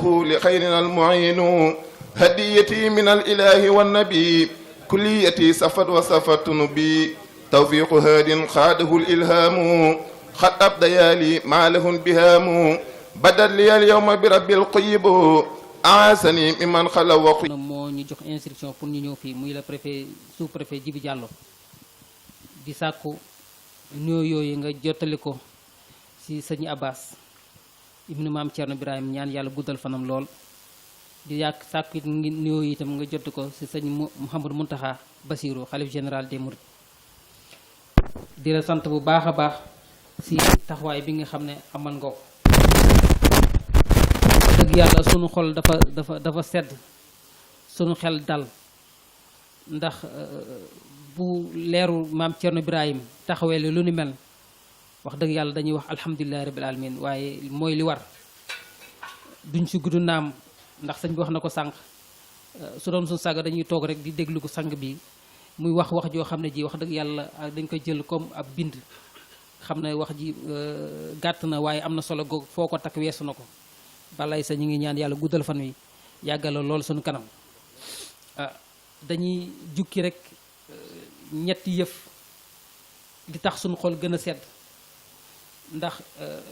لخيرنا المعين هديتي من الإله والنبي كليتي صفت وصفت نبي توفيق هاد خاده الإلهام خط أبديا لي ما له بهام بدل لي اليوم برب القيب أعاسني ممن خلوا وقيب. moo ñu jox instruction pour ñu ñëw fii muy le préfet sous-préfet Djibi Diallo di sàkku nuyoo yooyu nga jottali ko ci sëñ Abbas ibnu maam Thierno Birahim ñaan yàlla guddal fanam lool di yàq sàkku it nuyoo yi itam nga jot ko ci sëñ Mouhamadou Mountakha Bassirou xalif général des Mourides di la sant bu baax a baax ci taxawaay bi nga xam ne amal nga ko dëgg yàlla sunu xol dafa sedd sunu xel dal ndax bu leeru maam Thierno Birahim taxawee lu ni mel wax dëgg yàlla dañuy wax alhamdulilahi rabbil alamin waaye mooy li war duñ si gudd naam ndax sëñ bi wax na ko sànq su doon suñu sàgg dañuy toog rek di déglu ko sang bi muy wax joo xam ne ji wax dëgg yàlla dañ koy jël comme ab bind xam ne wax ji gàtt na waaye am na solo goog foo ko takk weesu na ko balay sa ñu ngi ñaan yàlla guddal fan wi yàggala lool suñu kanam dañuy jukki rek ñetti yëf di tax suñu xol gën a sedd ndax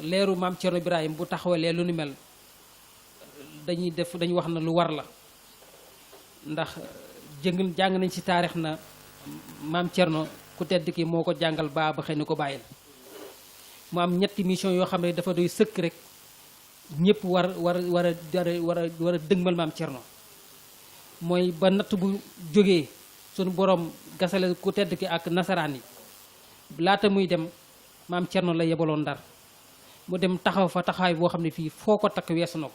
leeru maam Thierno Birahim bu taxawalee lu ni mel dañuy wax na lu war la ndax jàng nañ ci taarix na maam Thierno ku tedd ki moo ko jàngal ba xëy na ko bàyyil mu am ñetti mission yoo xam ne dafa doy sëkk rek ñëpp war a dëgmal maam Thierno mooy ba natt bu jógee sunu borom gasale ku tedd ki ak nasaraan yi laata muy dem maam Thierno la yebaloon Ndar mu dem taxaw fa taxawaay boo xam ne fii foo ko takk weesu na ko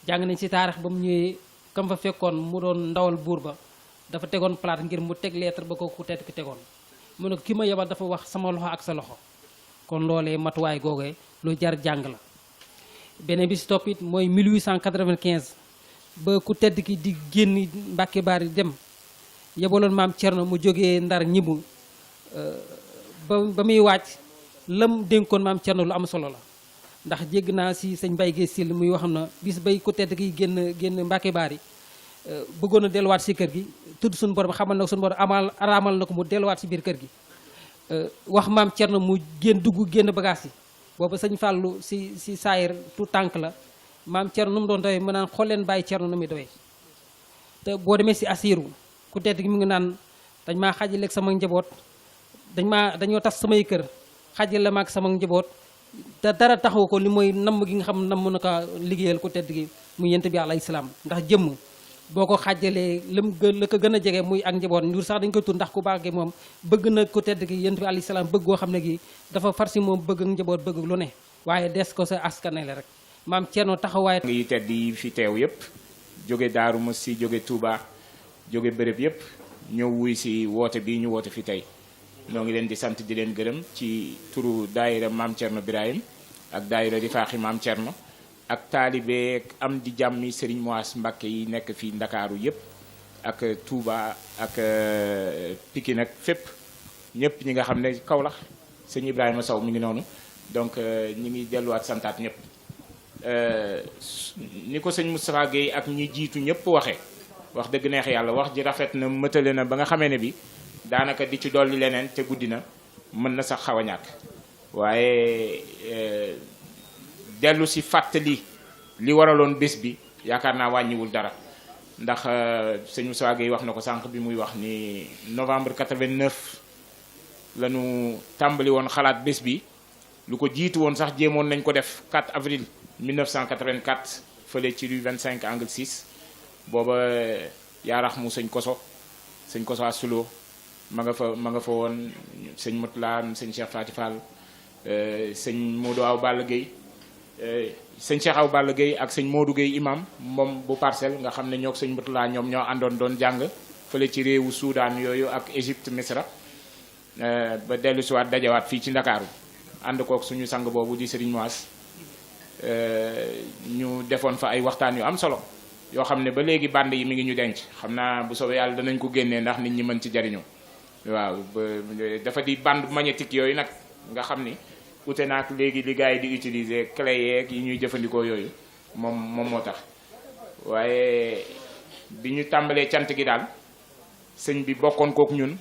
jàng nañ ci taarix ba mu ñëwee kam fa fekkoon mu doon ndawal buur ba dafa tegoon plate ngir mu teg lettre ba ko ku tedd ki tegoon mu ne ko ki ma yebal dafa wax sama loxo ak sa loxo kon loolee matuwaay googee lu jar jàng la. beneen bi si topp it mooy 1895 ba ku tedd ki di génn Mbàkke Baari dem yebaloon maam Thierno mu jógee Ndar ñibu ba muy wàcc lam dénkoon maam Thierno lu am solo la ndax jégg naa si sëñ Mbaye Guèye Syll muy wax na bis bay ku tedd ki génn Mbàkke Baari bëggoon a delluwaat si kër gi tudd suñu borom xamal na suñu borom araamal na ko mu delluwaat si biir kër gi wax maam Thierno mu génn bagage yi boobu sëñ Fallou si saayir tout tànk la maam Thierno nu mu doon doyee mu naan xool leen bàyyi Thierno nu muy doyee te boo demee si Assirou ku tedd gi mu ngi naan dañ maa xaajaleeg sama njaboot dañoo tas samay kër xaajale ma ak sama njaboot te dara taxaw ko li mooy namm gi nga xam namm na ko liggéeyal ku tedd gi muy yent bi alayhi salaam ndax jëmm boo ko xaajalee la ko gën a jege muy ak njaboot njur sax dañ koy tur ndax ku baax gi moom bëgg na ku tedd gi yent bi alayhi salaam bëgg goo xam ne gi dafa far si moom bëgg ak njaboot bëgg lu ne waaye des ko sa askanele rek maam Thierno taxawaay ngi tedd yi fi teew yëpp jóge Daaru Musti jóge Touba jóge béréb yëpp ñëw wuy si woote bi ñu woote fi tey ñoo ngi leen di sant di leen gërëm ci turu daayira maam Thierno Birahim ak daayira di faaxi maam Thierno ak taalibe am di jàmmi Serigne Moas Mbacké yi nekk fii Ndakaaru yëpp ak Touba ak Pikine ak fépp ñëpp ñi nga xam ne Kaolack sëñ Ibrahima Sow mi ngi noonu donc ñi ngi delluwaat santaat ñëpp ni ko sëñ Moustapha Guèye ak ñi jiitu ñëpp waxee wax dëgg neex yàlla wax ji rafet na mëtale na ba nga xamee ne bi daanaka di ci dolli leneen te guddi na mën na sax xaw a ñàkk waaye dellu si fàttali li waraloon bés bi yaakaar naa wàññiwul dara ndax sëñ Moussa Gueye wax na ko sànq bi muy wax ni novembre 89 la ñu tàmbali woon xalaat bés bi lu ko jiitu woon sax jéemoon nañ ko def 4 avril 1984 fële ci rue 25 angle 6 booba yaarax mu sëñ Koso Asulo ma nga fa woon sëñ Moutla sëñ Cheikh Fati Fall sëñ Modou Aw Balla Gueye sëñ Cheikh Aw Balla Gueye ak sëñ Modou Gueye imam moom bu Parcelles nga xam ne ñoo sëñ Moutla ñoom ñoo àndoon doon jàng fële ci réewu Soudan yooyu ak Égypte Misra ba dellu si waat dajawaat fii ci Ndakaaru ànd kook suñu sang boobu di Serigne Moas ñu defoon fa ay waxtaan yu am solo yoo xam ne ba léegi band yi mi ngi ñu denc xam naa bu soobee yàlla danañ ko génnee ndax nit ñi mën ci jariñu waaw dafa di bande magnétique yooyu nag nga xam ni ute naak léegi li gars yi di utiliser clé yeeg yi ñuy jëfandikoo yooyu moom moo tax waaye bi ñu tàmbalee cant gi daal sëñ bi bokkoon kook ñun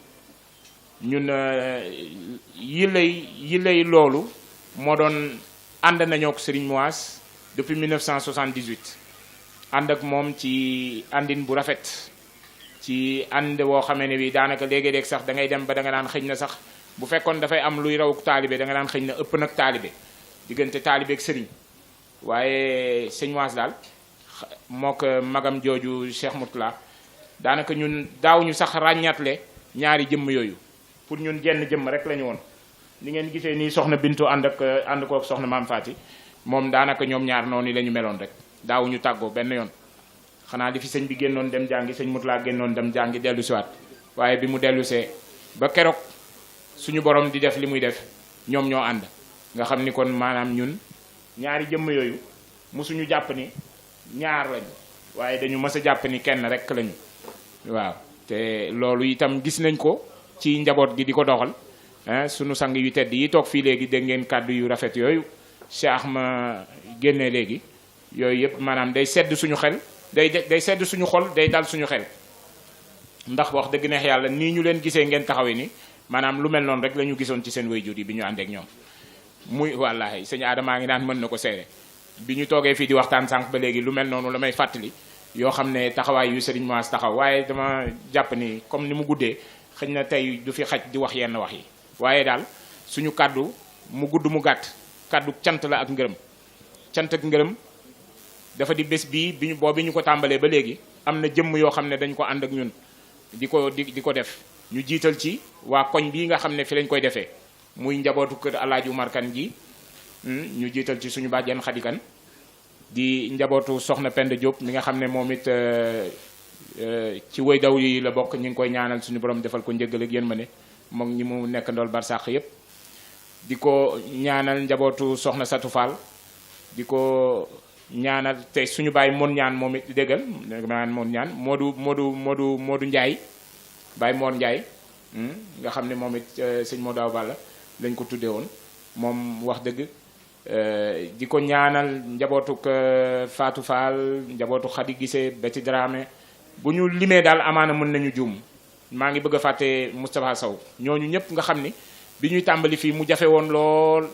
yi lay loolu moo doon ànd nañoo ak Serigne Moise depuis 1978 ànd ak moom ci àndin bu rafet ci ànd woo xamee ne bi daanaka léegi-léeg sax da ngay dem ba da nga naan xëñ na sax bu fekkoon dafay am luy rawuk taalibe da nga naan xëñ na ëpp nag taalibe diggante taalibe ak sëriñ waaye sëñ Moise daal mook magam jooju Cheikh Moutala daanaka ñun daawuñu sax ràññaatle ñaari jëmm yooyu pour ñun jenn jëmm rek la ñu woon ni ngeen gisee nii soxna Bintu ànd kook soxna Maam Faati moom daanaka ñoom ñaar noonu la ñu meloon rek daawuñu tàggoo benn yoon xanaa li fi sëñ bi génnoon dem jàngi sëñ Moutala génnoon dem jàngi dellu siwaat waaye bi mu dellusee ba keroog suñu borom di def li muy def ñoom ñoo ànd nga xam ni kon maanaam ñun ñaari jëmm yooyu mosuñu jàpp ni ñaar lañu waaye dañu mës a jàpp ni kenn rek lañu waaw te loolu itam gis nañ ko ci njaboot gi di ko doxal sunu sang yu tedd yi toog fii léegi dégg ngeen kàddu yu rafet yooyu Cheikh ma génnee léegi yooyu yëpp maanaam day sedd suñu xel day sedd suñu xol day dal suñu xel ndax wax dëgg neex yàlla nii ñu leen gisee ngeen taxawee ni maanaam lu mel noonu rek la ñu gisoon ci seen wayjur yi bi ñu àndeek ñoom muy wallaahi sëñ Adama ngi naan mën na ko seere bi ñu toogee fii di waxtaan sànq ba léegi lu mel noonu la may fàttali yoo xam ne taxawaay yu Serigne Moise taxaw waaye dama jàpp ni comme ni mu guddee xëñ na tey du fi xaj di wax yenn wax yi waaye daal suñu kàddu mu gudd mu gàtt kàddu cant la ak ngërëm cant ak ngërëm dafa di bés bii bi ñu ko tàmbalee ba léegi am na jëmm yoo xam ne dañ ko ànd ak ñun di ko def ñu jiital ci waa koñ bii nga xam ne fi lañ koy defee muy njabootu kër Alaaji Umar Kan gi ñu jiital ci suñu bàjjen Xadi Kan di njabootu soxna Penda Diop mi nga xam ne moom it ci way daw yi la bokk ñu ngi koy ñaanal suñu borom defal ko njëggal ak yéen ma ne moom ñi mu nekk ndool barsàq yépp di ko ñaanal njabootu soxna Satu Fall di ko ñaanal te suñu bàyyi mon ñaan moom it déggal naan mon ñaan Moodu Njaay bàyyi Moor Njaay nga xam ne moom it sëñ Modou Awa Balla lañ ko tuddee woon moom wax dëgg di ko ñaanal njabootuk Fatou Fall njabootu Khady Gissé Betty Dramé bu ñu limee daal amaana mën nañu juum maa ngi bëgg a fàtte Moustapha Sow ñooñu ñëpp nga xam ni bi ñuy tàmbali fii mu jafe woon lool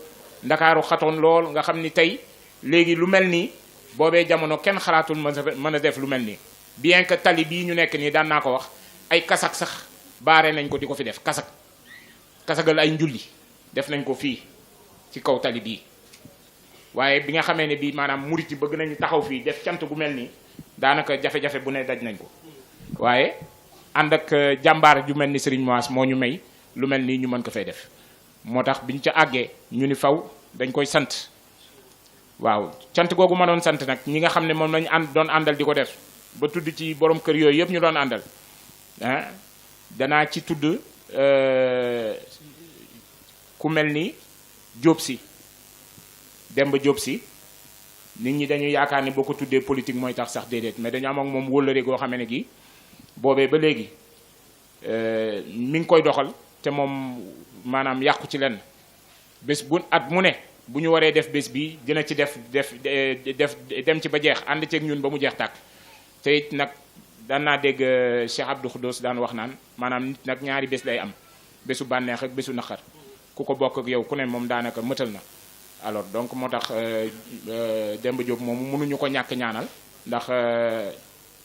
ndakaaru xatoon lool nga xam ni tey léegi lu mel nii boobee jamono kenn xalaatul mën a def lu mel nii bien que tali bii ñu nekk nii daan naa ko wax ay kasak sax baare nañ ko di ko fi def kasagal ay njulli def nañ ko fii ci kaw tali bii waaye bi nga xamee ne bii maanaam murit yi bëgg nañu taxaw fii def cant gu mel nii daanaka jafe-jafe bu ne daj nañ ko waaye ànd ak jàmbaar ju mel ni Serigne Moise moo ñu may lu mel nii ñu mën ko fay def moo tax biñ ca àggee ñu ni faw dañ koy sant waaw cant googu ma doon sant nag ñi nga xam ne moom lañu doon àndal di ko def ba tudd ci borom kër yooyu yëpp ñu doon àndal danaa ci tudd ku mel ni Diop si Demba Diop si nit ñi dañuy yaakaar ni boo ko tuddee politique mooy tax sax déedéet mais dañu am ak moom wóllëre goo xamee ne gi boobee ba léegi mi ngi koy doxal te moom maanaam yàqu ci lenn bés bu at mu ne bu ñu waree def bés bi dina ci def dem ci ba jeex ànd ceeg ñun ba mu jeex tàkk te it nag daan naa dégg Cheikh Abdou Khoudoss daan wax naan maanaam nit nag ñaari bés lay am bésu bànneex ak bésu naqar ku ko bokk ak yow ku ne moom daanaka mëtal na alors donc moo tax Demba Diop moomu mënuñu ko ñàkk ñaanal ndax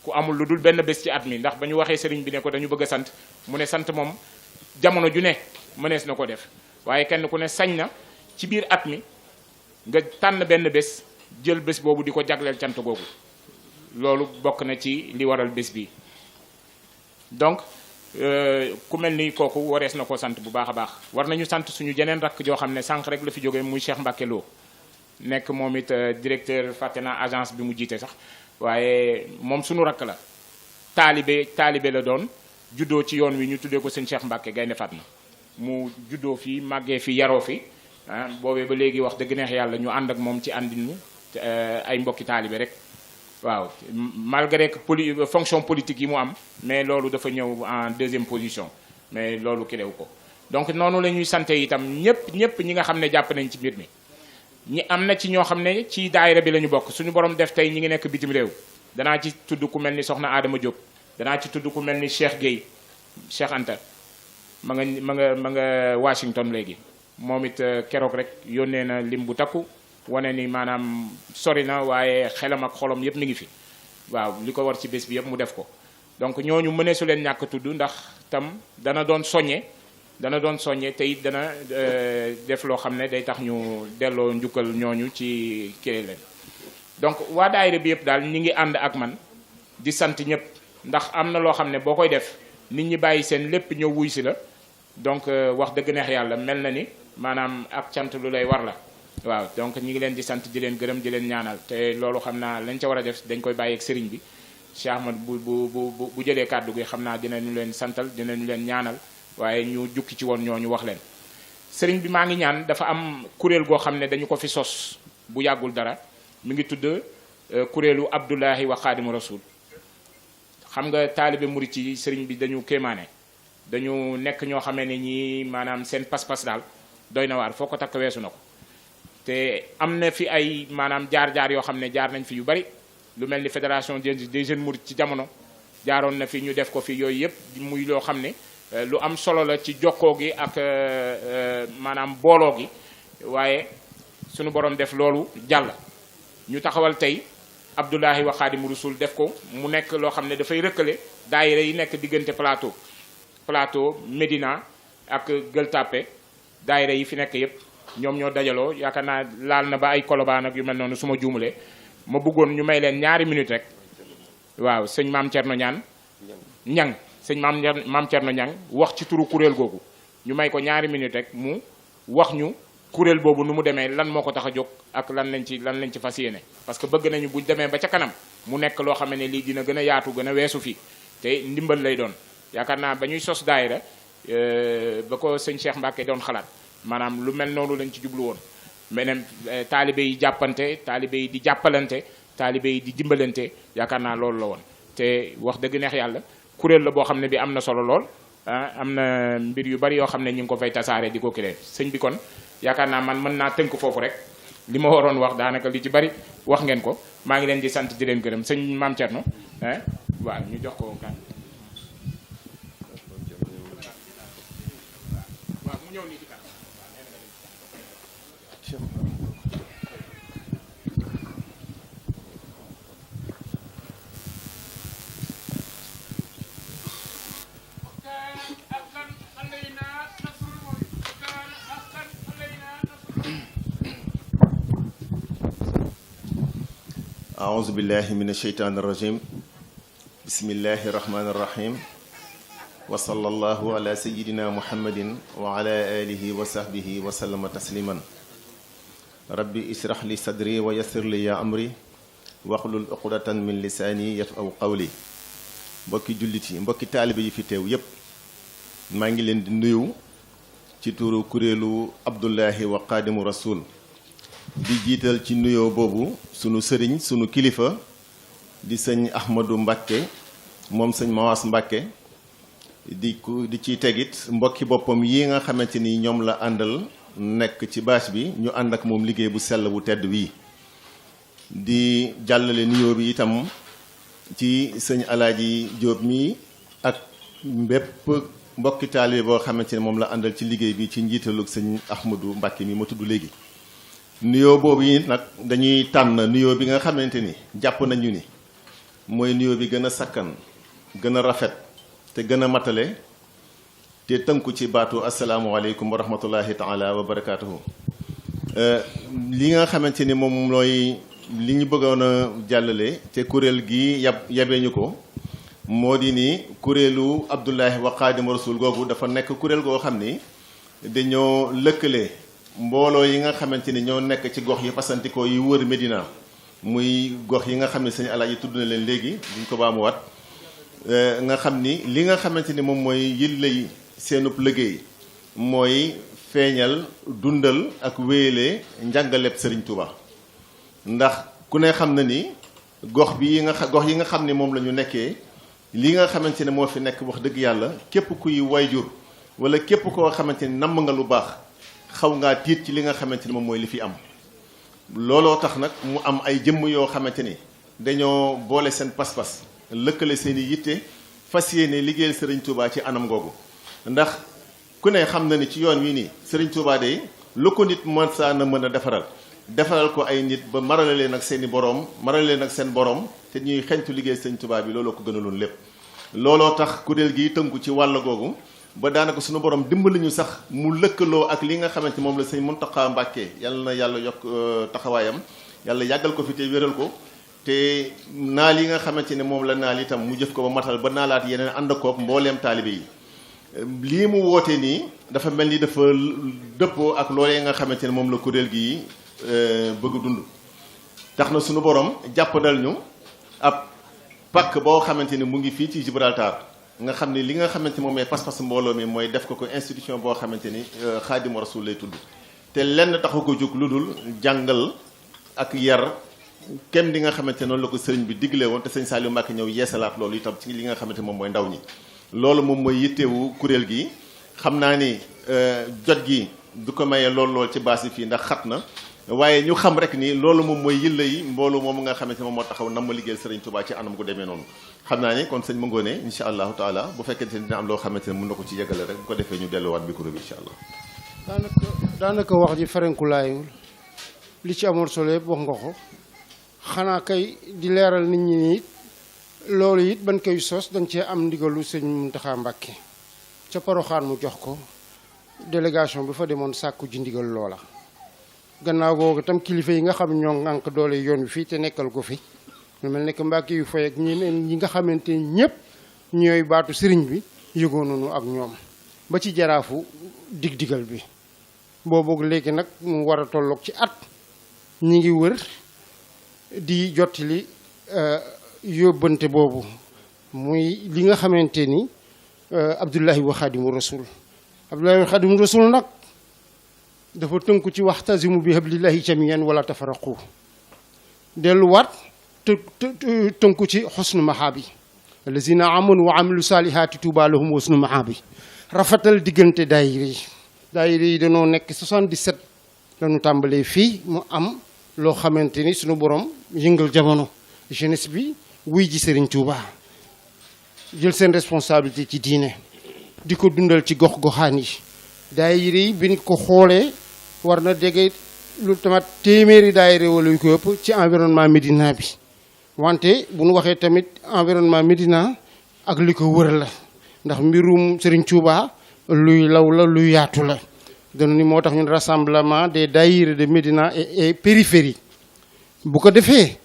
ku amul lu dul benn bés ci at mi ndax ba ñu waxee sëriñ bi ne ko dañu bëgg a sant mu ne sant moom jamono ju ne mënees na ko def waaye kenn ku ne sañ na ci biir at mi nga tànn benn bés jël bés boobu di ko jagleel cant googu loolu bokk na ci li waral bés bi donc ku mel ni kooku warees na ko sant bu baax a baax war nañu sant suñu jeneen rakk joo xam ne sànq rek la fi jógee muy Cheikh Mbacke Lo nekk moom it directeur fàtte naa agence bi mu jiite sax waaye moom suñu rakk la taalibe la doon juddoo ci yoon wi ñu tuddee ko sëñ Cheikh Mbacke Gaynde Fatma mu juddoo fii màggee fi yaroo fi boobee ba léegi wax dëgg neex yàlla ñu ànd ak moom ci àndinu ay mbokki taalibe rek waaw malgré que fonction politique yi mu am mais loolu dafa ñëw en deuxième position mais loolu kilew ko donc noonu la ñuy sante itam ñëpp ñi nga xam ne jàpp nañ ci mbir mi ñi am na ci ñoo xam ne ci daayira bi la ñu bokk suñu borom def tey ñi ngi nekk bitim réew danaa ci tudd ku mel ni soxna Adama Diop danaa ci tudd ku mel ni Cheikh Gueye Cheikh Anta ma nga Washington léegi moom it keroog rek yónnee na lim bu takku wane ni maanaam sori na waaye xelam ak xolom yëpp mi ngi fi waaw li ko war ci bés bi yëpp mu def ko donc ñooñu mënee su leen ñàkk tudd ndax tam dana doon soññe te it dana def loo xam ne day tax ñu delloo njukkal ñooñu ci kii leen donc waa daayira bi yëpp daal ñi ngi ànd ak man di sant ñëpp ndax am na loo xam ne boo koy def nit ñi bàyyi seen lépp ñëw wuy si la donc wax dëgg neex yàlla mel na ni maanaam ak cant lu lay war la waaw donc ñi ngi leen di sant di leen gërëm di leen ñaanal te loolu xam naa lañ ca war a def dañ koy bàyyi ak sëriñ bi Cheikh Ahmad bu jëlee kàddu gi xam naa dinañu leen santal dinañu leen ñaanal waaye ñu jukki ci woon ñooñu wax leen sëriñ bi maa ngi ñaan dafa am kuréel goo xam ne dañu ko fi sos bu yàggul dara mi ngi tudd kuréelu Abdullahi wa Xaadimu Rasul xam nga taalibe murit ci sëriñ bi dañu kéemaane dañu nekk ñoo xamee ne ñi maanaam seen pas-pas daal doy na waar foo ko takk weesu na ko te am na fi ay maanaam jaar-jaar yoo xam ne jaar nañ fi yu bari lu mel ni fédération des jeunes mourides ci jamono jaaroon na fi ñu def ko fi yooyu yëpp muy loo xam ne lu am solo la ci jokkoo gi ak maanaam booloo gi waaye sunu borom def loolu jàll ñu taxawal tey Abdullahi wa Xaadimu Rasul def ko mu nekk loo xam ne dafay rëkkale daayira yi nekk diggante plateau Médina ak Gueule Tapée daayira yi fi nekk yëpp ñoom ñoo dajaloo yaakaar naa laal na ba ay Colobane ak yu mel noonu su ma juumulee ma bëggoon ñu may leen ñaari minute rek waaw sëñ Maam Thierno Ñang sëñ Maam Thierno Ñang wax ci turu kuréel googu ñu may ko ñaari minute rek mu wax ñu kuréel boobu nu mu demee lan moo ko tax a jóg ak lan lañ ci fas yéene parce que bëgg nañu buñ demee ba ca kanam mu nekk loo xam ne lii dina gën a yaatu gën a weesu fii te ndimbal lay doon yaakaar naa ba ñuy sos daayira ba ko sëñ Cheikh Mbacke doon xalaat maanaam lu mel noonu lañ ci jublu woon meneen taalibe yi jàppante taalibe yi di jàppalante taalibe yi di dimbalante yaakaar naa loolu la woon te wax dëgg neex yàlla kuréel la boo xam ne bi am na solo lool am na mbir yu bari yoo xam ne ñu ngi ko fay tasaare di ko kiree sëñ bi kon yaakaar naa man mën naa tënk foofu rek li ma waroon wax daanaka li ci bari wax ngeen ko maa ngi leen di sant di leen gërëm sëñ Maam Thierno waaw ñu jox ko kan waaw mu ñëw nii ci kan أعوذ بالله من الشيطان الرجيم بسم الله الرحمن الرحيم وصلى الله على سيدنا محمد وعلى آله وصحبه وسلم تسليما ربي اشرح لي صدري ويسر لي أمري واحلل عقدة من لساني يفقهوا قولي mbokki jullit yi mbokki taalibe yi fi teew yépp maa ngi leen di nuyu ci turu kuréelu Abdullahi wa Xaadimu Rasul di jiital ci nuyoo boobu sunu sëriñ sunu kilifa di sëñ Ahmadou Mbacke moom sëñ Mawaas Mbacke di ciy tegit mbokki boppam yi nga xamante ni ñoom la àndal nekk ci bâche bi ñu ànd ak moom liggéey bu sell bu tedd wii di jàllale nuyoo bi itam ci sëñ Alaaji Jóob mi ak bépp mbokki taalibe boo xamante ne moom la àndal ci liggéey bi ci njiitalug sëñ Ahmadou Mbacke mi ma tudd léegi nuyoo boobu yi nag dañuy tànn nuyoo bi nga xamante ni jàpp nañu ni mooy nuyoo bi gën a sakkan gën a rafet te gën a matale te tënku ci baatu asalaamualeykum wa rahmatullahi taala wa barakaatuhu li nga xamante ni moom looy li ñu bëggoon a jàllale te kuréel gi yabee ñu ko moo di ni kuréelu Abdullahi wa Xaadimu Rasul googu dafa nekk kuréel goo xam ni dañoo lëkkale mbooloo yi nga xamante ni ñoo nekk ci gox yi fasantikoo yi wër Médina muy gox yi nga xam ne sëñ Alaaji tudd na leen léegi duñ ko baamuwaat nga xam ni li nga xamante ni moom mooy yillay seenub liggéey mooy feeñal dundal ak wéyale njàngaleb Sëriñ Tuuba ndax ku ne xam na ni gox yi nga xam ne moom la ñu nekkee li nga xamante ne moo fi nekk wax dëgg yàlla képp kuy wayjur wala képp koo xamante ni namm nga lu baax xaw ngaa tiit ci li nga xamante ni moom mooy li fi am looloo tax nag mu am ay jëmm yoo xamante ni dañoo boole seen pas-pas lëkkale seen i yitte fas yéene liggéeyal Serigne Touba ci anam googu ndax ku ne xam na ni ci yoon wi nii Serigne Touba de lu ko nit mën saa na mën a defaral ko ay nit ba marale leen ak seen i boroom marale leen ak seen boroom te ñuy xeñtu liggéey Serigne Touba bi looloo ko gënaloon lépp. looloo tax kuréel gi tënku ci wàll googu ba daanaka suñu borom dimbali ñu sax mu lëkkaloo ak li nga xamante moom la sëñ Mountakha Mbacké yàlla na yàlla yokk taxawaayam yàlla yàggal ko fi te wéral ko te naal yi nga xamante ne moom la naal itam mu jëf ko ba matal ba naalaat yeneen ànd koog mbooleem taalibe yi lii mu woote nii dafa mel ni dafa dëppoo ak loolee nga xamante ne moom la kuréel gi bëgg dund tax na suñu borom jàppandal ñu ab pàkk boo xamante ni mu ngi fii ci Gibraltar nga xam ne li nga xamante moom mooy pas-pas mbooloo mi mooy def ko institution boo xamante ni Xaadimu Rasuul lay tudd te lenn taxu ko jóg lu dul jàngal ak yar kem li nga xamante noonu la ko sëriñ bi digle woon te sëñ Saliou Mbacké ñëw yeesalaat loolu itam ci li nga xamante moom mooy ndaw ñi loolu moom mooy yittewu kuréel gi xam naa ni jot gi du ko mayee lool ci baas yi fii ndax xat na waaye ñu xam rek ni loolu moom mooy yëlla yi mboolu moom nga xamante moom moo taxaw nam ma liggéeyal Serigne Touba ci anam gu demee noonu xam naa ni kon sëñ Mangone insha allahu taala bu fekkente ne dina am loo xamante ne mën na ko ci yëgale rek bu ko defee ñu delluwaat micro bi insha allah. daanaka wax ji ferenkulaayul li ci amoon solo yëpp wax nga ko xanaa kay di leeral nit ñi ni loolu it ban koy sos dañ cee am ndigalu sëñ Mountakha Mbacké ca Poroxaan mu jox ko délégation bi fa demoon sàkku ji ndigal loola. gannaaw googu itam kilifa yi nga xam ñoo ngànk doole yoon wi fii te nekkal ko fi lu mel ne que Mbàkke yu fay ak ñeneen ñi nga xamante ni ñëpp ñooy baatu sëriñ bi yëgoo nañu ak ñoom ba ci jaraafu dig-digal bi boobu léegi nag mu war a tolloog ci at ñi ngi wër di jottali yóbbante boobu muy li nga xamante ni Abdullahi wa Xaadimu Rasul Abdullahi wa Xaadimu Rasul nag dafa tënku ci waxtasimu bi hablillahi jamian wala tafaraqu delluwaat tënku ci xusnu mahaabi allazina amanu wa amilu saalihaati tuuba lahum wa husnu mahaabi rafetal diggante daayira yi dañoo nekk 77 lañu tàmbalee fii mu am loo xamante ni suñu borom yëngal jamono jeunesse bi wuy ji Serigne Touba jël seen responsabilité ci diine di ko dundal ci gox-goxaan yi daayira yi bi ñu ko xoolee war na dégg lu tamat téeméeri daayira wala yu ko ëpp ci environnement Médina bi wante bu ñu waxee tamit environnement Médina ak li ko wër la ndax mbirum Serigne Touba luy law la luy yaatu la danu ni moo tax ñun rassemblement des daayira de Médina et périphérie bu ko defee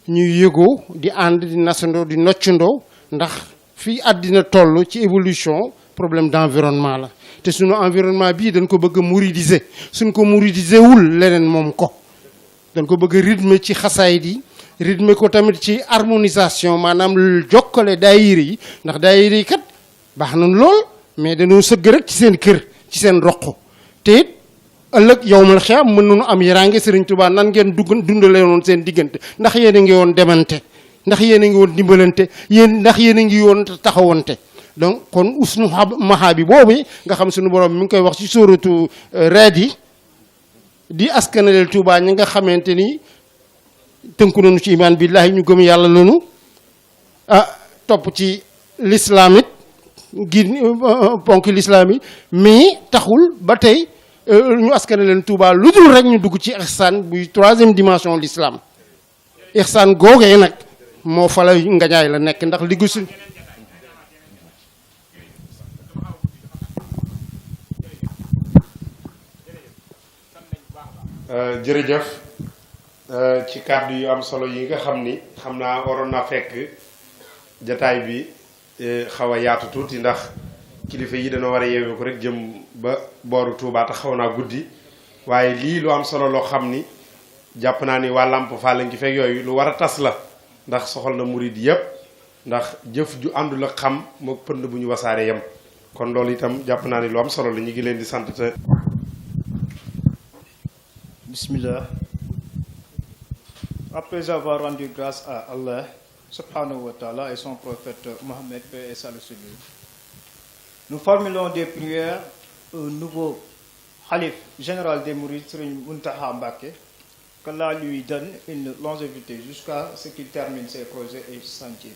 ñuy yëgoo di ànd di nasandoo di noccandoo ndax fii àddina toll ci évolution problème d'environnement la te suñu environnement bii dañ ko bëgg a mouridiser suñ ko mouridiser wul leneen moom ko dañ ko bëgg a rythme ci xasaayid yi rythme ko tamit ci harmonisation maanaam jokkale daayira yi ndax daayira yi kat baax nañ lool mais dañoo sëgg rek ci seen kër ci seen roq te it ëllëg yowmal xiyaam mën nañu am yaraange Sëriñ Tuubaa nan ngeen dundale woon seen diggante ndax yéen a ngi woon demante ndax yéen a ngi woon dimbalante ndax yéen a ngi woon taxawante donc kon usnu maha bi boobu nga xam suñu borom mi ngi koy wax ci sóoratu Raad yi di askanaleel Tuubaa ñi nga xamante ni tënku nañu ci imaan billaahi ñu gëm yàlla lanu topp ci l'islam it gi ponk l'islam yi mais taxul ba tey ñu askanaleen Tuubaa lu dul rek ñu dugg ci ihsaan buy troisième dimension l'islam ihsaan googee nag moo fa la ngañaay la nekk ndax liggu suñ jërëjëf ci kàddu yu am solo yi nga xam ni xam naa waroon na fekk jataay bi xaw a yaatu tuuti ndax kilifa yi dana war a yeewee ko rek jëm ba booru Touba te xaw naa guddi waaye lii lu am solo loo xam ni jàpp naa ni waa Lamp Fall ngi fekk yooyu lu war a tas la ndax soxal na murid yépp ndax jëf ju àndul ak xam moo pënd bu ñu wasaare yem kon loolu itam jàpp naa ni lu am solo la ñu ngi leen di sant te Bismillah. Après avoir rendu grâce à Allah subhanahu wa ta'ala et son prophète Mohammed, paix et salut sur lui, nous formulons des prières au nouveau Khalif général des Mourides, Serigne Mountakha Mbacké, qu'Allah lui donne une longévité jusqu'à ce qu'il termine ses projets et chantiers.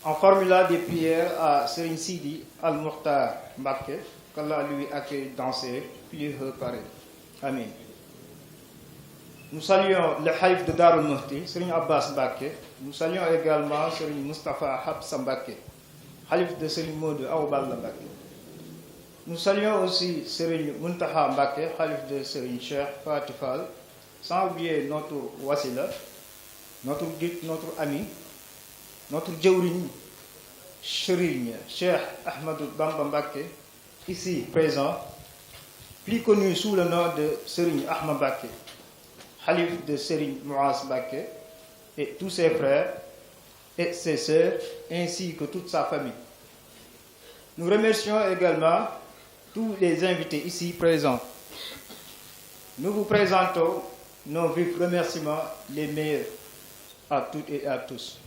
En formulant des prières à Serigne Sidi Al-Mukhtar Mbacké, qu'Allah lui accueille dans ses plus hauts paradis. Amin. Nous saluons le Khalif de Darou Mouhty, Serigne Abbas Mbacké. Nous saluons également Serigne Moustapha Habsa Mbacké, Khalif de Serigne Modou Awa Balla Mbacké. Nous saluons aussi Serigne Muntaha Mbacké, Khalif de Serigne Cheikh Fati Fall, sans oublier notre wasila, notre guide, notre ami, notre jawriñ Serigne Cheikh Ahmadou Bamba Mbacké, ici présent, plus connu sous le nom de Serigne Ahmad Mbacké, Khalif de Serigne Mouass Mbacké, et tous ses frères et ses sœurs, ainsi que toute sa famille. Nous remercions également tous les invités ici présents. Nous vous présentons nos vifs remerciements les meilleurs à toutes et à tous.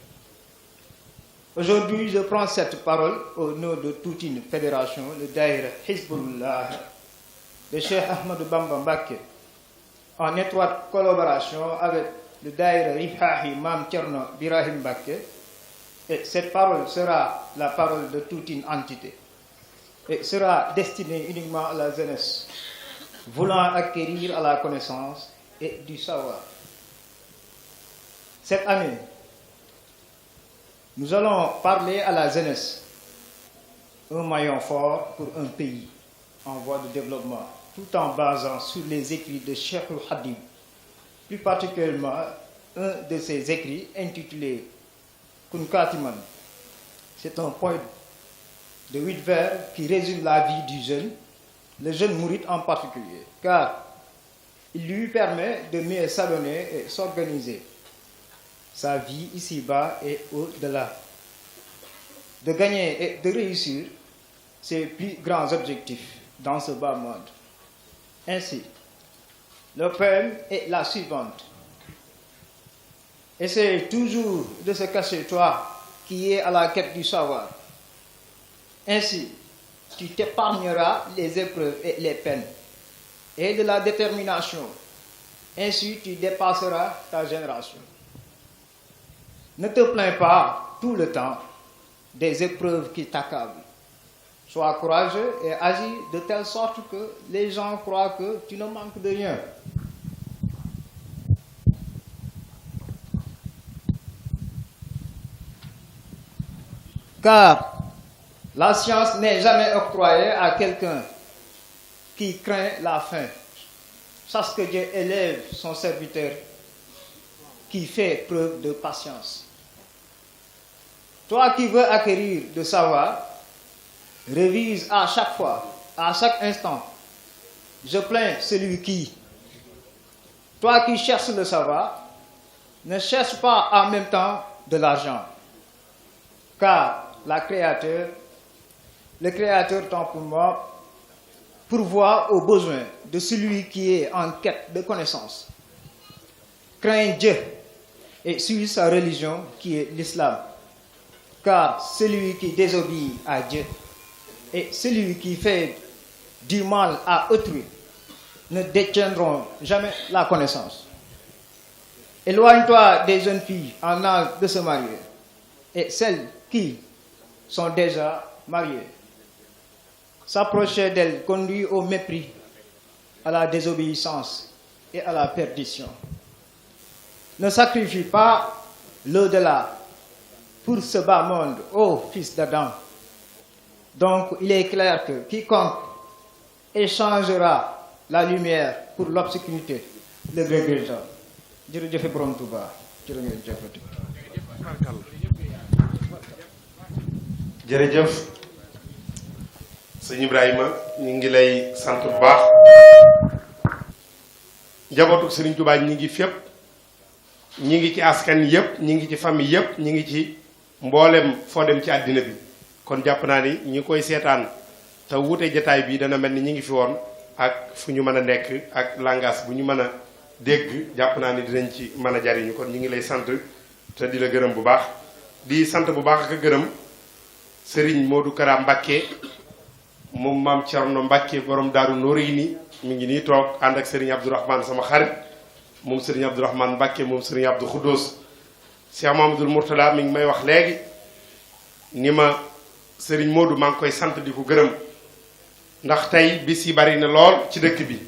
Aujourd'hui, je prends cette parole au nom de toute une fédération, le Daïra Hizbullah de Cheikh Ahmadou Bamba Mbacké, en étroite collaboration avec le Daïra Rifahi Mam Thierno Birahim Mbacké, et cette parole sera la parole de toute une entité et sera destinée uniquement à la jeunesse voulant acquérir à la connaissance et du savoir. Cette année, nous allons parler à la jeunesse, un maillon fort pour un pays en voie de développement, tout en basant sur les écrits de Cheikh Al-Hadib, plus particulièrement un de ses écrits intitulé Kun Katiman. C'est un poème de 8 vers qui résume la vie du jeune, le jeune mouride en particulier, car il lui permet de mieux s'adonner et s'organiser sa vie ici-bas et au-delà, de gagner et de réussir ses plus grands objectifs dans ce bas monde. Ainsi, le poème est la suivante. Essaye toujours de se cacher, toi qui es à la quête du savoir. Ainsi, tu t'épargneras les épreuves et les peines et de la détermination. Ainsi, tu dépasseras ta génération. Ne te plains pas tout le temps des épreuves qui t'accablent. Sois courageux et agis de telle sorte que les gens croient que tu ne manques de rien. Car la science n'est jamais octroyée à quelqu'un qui craint la faim. Sache que Dieu élève son serviteur qui fait preuve de patience. Toi qui veux acquérir de savoir, révise à chaque fois, à chaque instant. Je plains celui qui. Toi qui cherches le savoir, ne cherche pas en même temps de l'argent. Car le Créateur tant pour moi, pourvoit aux besoins de celui qui est en quête de connaissance. Crains Dieu et suis sa religion qui est l'islam. Car celui qui désobéit à Dieu et celui qui fait du mal à autrui ne détiendront jamais la connaissance. Éloigne-toi des jeunes filles en âge de se marier et celles qui sont déjà mariées. S'approcher d'elles conduit au mépris, à la désobéissance et à la perdition. Ne sacrifie pas l'au-delà pour ce bas monde, ô fils d'Adam. Donc il est clair que quiconque échangera la lumière pour l'obscurité le regrettera. Jërëjëf Borom Touba, jërëjëf. jërëjëf sëñ Ibrahima ñu ngi lay sant bu baax. njabootu Sëriñ Touba ñi ngi fépp, ñi ngi ci askan yépp, ñi ngi ci famille yépp, ñi ngi ci mboolem foo dem ci àddina bi. kon jàpp naa ni ñi koy seetaan te wuute jataay bi dana mel ni ñi ngi fi woon ak fu ñu mën a nekk ak langage bu ñu mën a dégg, jàpp naa ni dinañ ci mën a jariñu. kon ñu ngi lay sant te di la gërëm bu baax. di sant bu baax ak gërëm Serigne Modou Kara Mbacké moom maam Thierno Mbacké borom Daaru Noreyni mi ngi nii toog ànd ak Serigne Abdourahmane sama xarit moom sëriñ Abdourahmane Mbacke moom sëriñ Abdou Khoudous. Cheikh Mamadou Mourtada mi ngi may wax léegi ni ma sëriñ Modou maa ngi koy sant di ko gërëm ndax tey bis yi bari na lool ci dëkk bi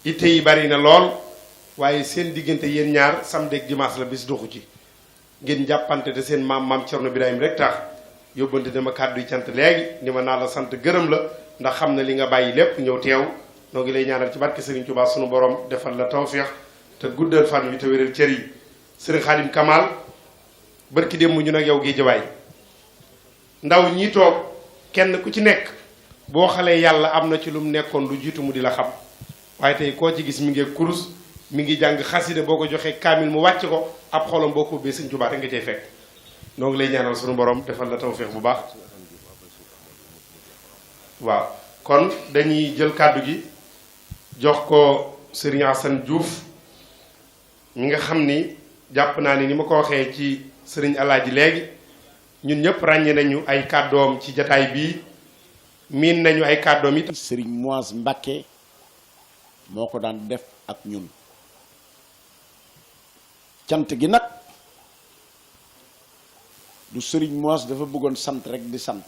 itte yi bari na lool waaye seen diggante yéen ñaar samedi ak dimanche la bis doxu ci ngeen jàppante te seen maam Cerno Birahim rek tax yóbbante dama kàddu yi cant léegi ni ma naa la sant gërëm la ndax xam na li nga bàyyi lépp ñëw teew noo ngi lay ñaanal ci barke Serigne Touba sunu borom defal la tawféex te guddal fan wi te wéral cër yi Serigne Khadim Kamal barki démb ñu nag yow Géejawaay ndaw ñii toog kenn ku ci nekk boo xalee yàlla am na ci lu mu nekkoon lu jiitu mu di la xam waaye tey koo ci gis mi ngi kurus mi ngi jàng xasida boo ko joxee kaamil mu wàcc ko ab xolam boo ko ubbee Sëñ Tuubaa rek nga cay fekk noo ngi lay ñaanal sunu borom defal la tawféex bu baax. waaw kon dañuy jël kàddu gi jox ko Serigne Assane Diouf mi nga xam ni jàpp naa ni ma ko waxee ci Serigne Alaaji léegi ñun ñëpp ràññee nañu ay kàddoom ci jataay bii miin nañu ay kàddoom it. Serigne Moise Mbacké moo ko daan def ak ñun cant gi nag du Serigne Moise dafa bëggoon sant rek di sant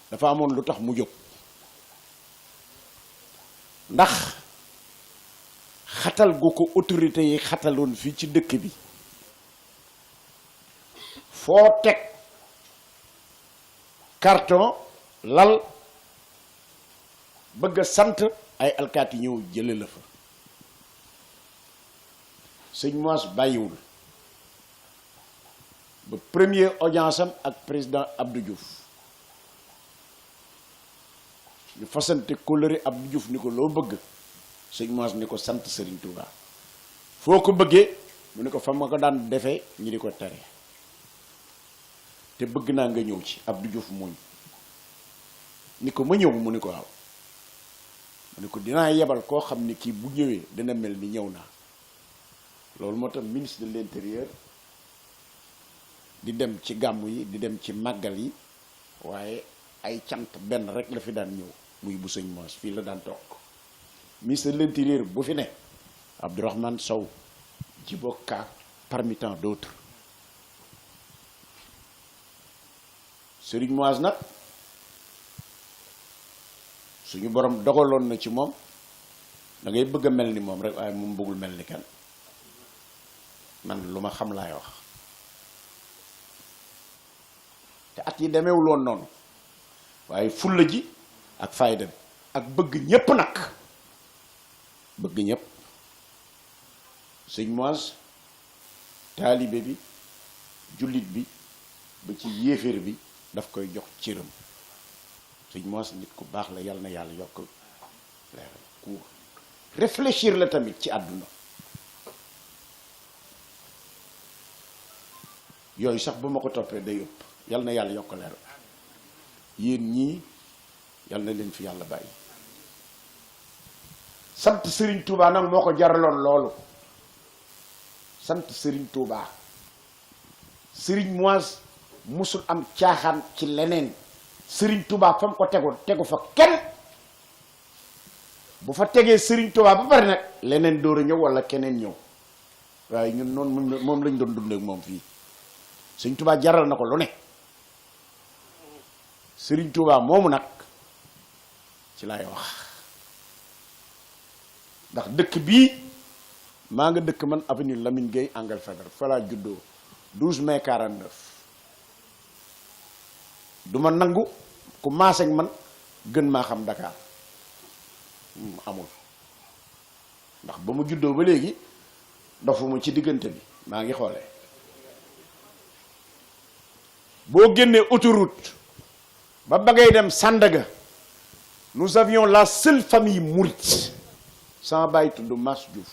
dafa amoon lu tax mu jóg ndax xatal gu ko autorité yi xataloon fii ci dëkk bi foo teg carton lal bëgg a sant ay alkaati ñëw jële la fa sëñ Moise bàyyiwul ba première audience am ak président Abdou Diouf ñu fasante kóllëre Abdou Diouf ni ko loo bëgg sëñ Moise ni ko sant Serigne Touba foo ko bëggee mu ni ko fa ma ko daan defee ñi di ko tere te bëgg naa nga ñëw ci Abdou Diouf muñ ni ko ma ñëw mu ni ko waaw mu ni ko dinaa yebal koo xam ni kii bu ñëwee dina mel ni ñëw naa loolu moo tax ministre de l'intérieur di dem ci gàmmu yi di dem ci màggal yi waaye ay cant benn rek la fi daan ñëw muy bu sëñ Moise fii la daan toog ministre de l'intérieur bu fi ne Abdourahmane Sow Djibo Ka parmi tant d'autres Serigne Moise nag suñu borom dogaloon na ci moom da ngay bëgg a mel ni moom rek waaye moom bëggul mel ni kenn man lu ma xam laay wax te at yi demeewul woon noonu waaye fulla ji ak fayda bi ak bëgg ñépp nag bëgg ñépp sëñ Moise taalibe bi jullit bi ba ci yéeféer bi daf koy jox cëram sëñ Moise nit ku baax la yàlla na yàlla yokk leeral ku réfléchir la tamit ci àdduna yooyu sax bu ma ko toppee day ëpp yàlla na yàlla yokk leeral yéen ñii yàlla na leen fi yàlla bàyyi sant Serigne Touba nag moo ko jaraloon loolu sant Serigne Touba Serigne Moise musul am caaxaan ci leneen Serigne Touba fa mu ko tegoon tegu fa kenn bu fa tegee Serigne Touba ba pare nag leneen door a ñëw wala keneen ñëw waaye ñun noonu moom lañ doon dund ak moom fii Serigne Touba jaral na ko lu ne Serigne Touba moomu nag ci laay wax ndax dëkk bii maa nga dëkk man avenue Lamine Gueye Angle Faidherbe fa laa juddoo 12 mai 49 du ma nangu ku maase ak man gën maa xam Dakar amul ndax ba mu juddoo ba léegi dofuma ci diggante bi maa ngi xoolee boo génnee autoroute ba ngay dem Sandaga nous avions la seule famille mouride sama bàyyi tudd Mas Diouf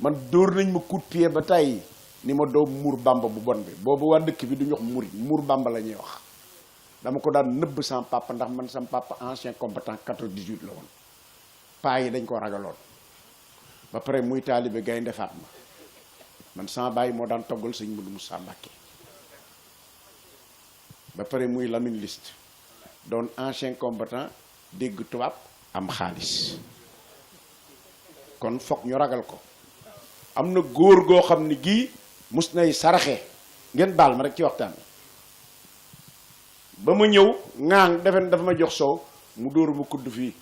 man dóor nañ ma coup de pied ba tey ni ma doom muur bamba bu bon bi boobu waa dëkk bi du ñu wax murid muur bamba la ñuy wax dama ko daan nëbb sama papa ndax man sama papa ancien combattant 98 la woon paa yi dañ ko ragaloon ba pare muy taalibe Gaynde Fatma man sama bàyyi moo daan toggal sëñ Mudu Musaa Mbàkke ba pare muy Lamine Liste doon ancien combattant dégg tubaab am xaalis kon foog ñu ragal ko. am na góor goo xam ne gii mus nay saraxe ngeen baal ma rek ci waxtaan ba ma ñëw ŋaang defe dafa ma jox soow mu dóoru ma kudd fii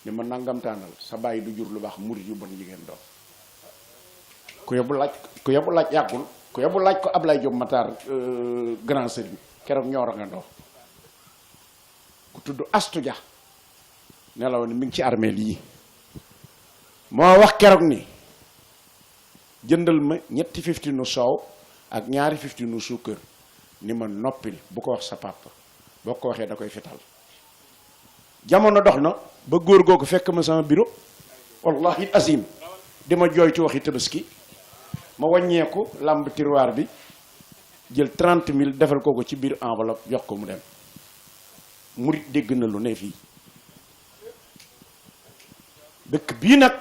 ni ma nangamtaanal sa bàyyi du jur lu baax murit yu bon jigéen doom ku yóbbu laaj yàggul ku yóbbu laaj ko Ablaye Diop Matar grand sëriñ keroog ñoo rangandoo ku tudd Astu Ja nelaw ni mi ngi ci armeel yi moo wax keroog ni jëndal ma ñetti 50 nu soow ak ñaari 50 nu suukar ni ma noppil bu ko wax sa papa boo ko waxee da koy fetal jamono dox na ba góor googu fekk ma sama bureau wallahi azim di ma jooytu waxi tabaski ma wàññeeku làmb tiroir bi jël 30 000 defal ko ci biir enveloppe jox ko mu dem murit dégg na lu ne fii dëkk bii nag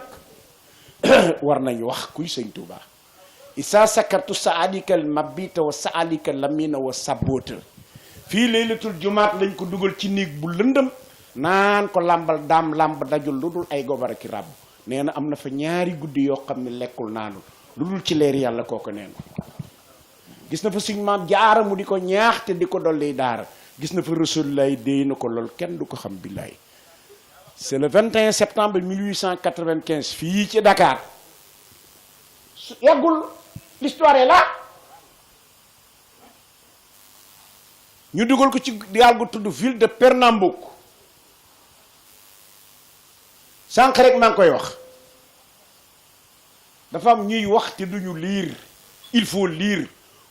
war nañu wax kuy sëñ Tuuba isa sakartu saalikal mabita wa saalikal lamina wa sabota fii laylatul jumaat lañ ko dugal ci néeg bu lëndëm naan ko làmbal daam làmb dajul lu dul ay gobar ki ràbb nee na am na fa ñaari guddi yoo xam ne lekkul naanul lu dul ci leer yàlla kooku nee na gis na fa suñ maam jaara mu di ko ñaax te di ko dolli daara gis na fa Rasulullah déy na ko lool kenn du ko xam billaay c'est le 21 septembre 1895 fii ci Dakar yàggul l'histoire est là ñu dugal ko ci gaal gu tudd ville de Pernambouc sànq rek maa ngi koy wax dafa am ñuy wax te duñu liir il faut lire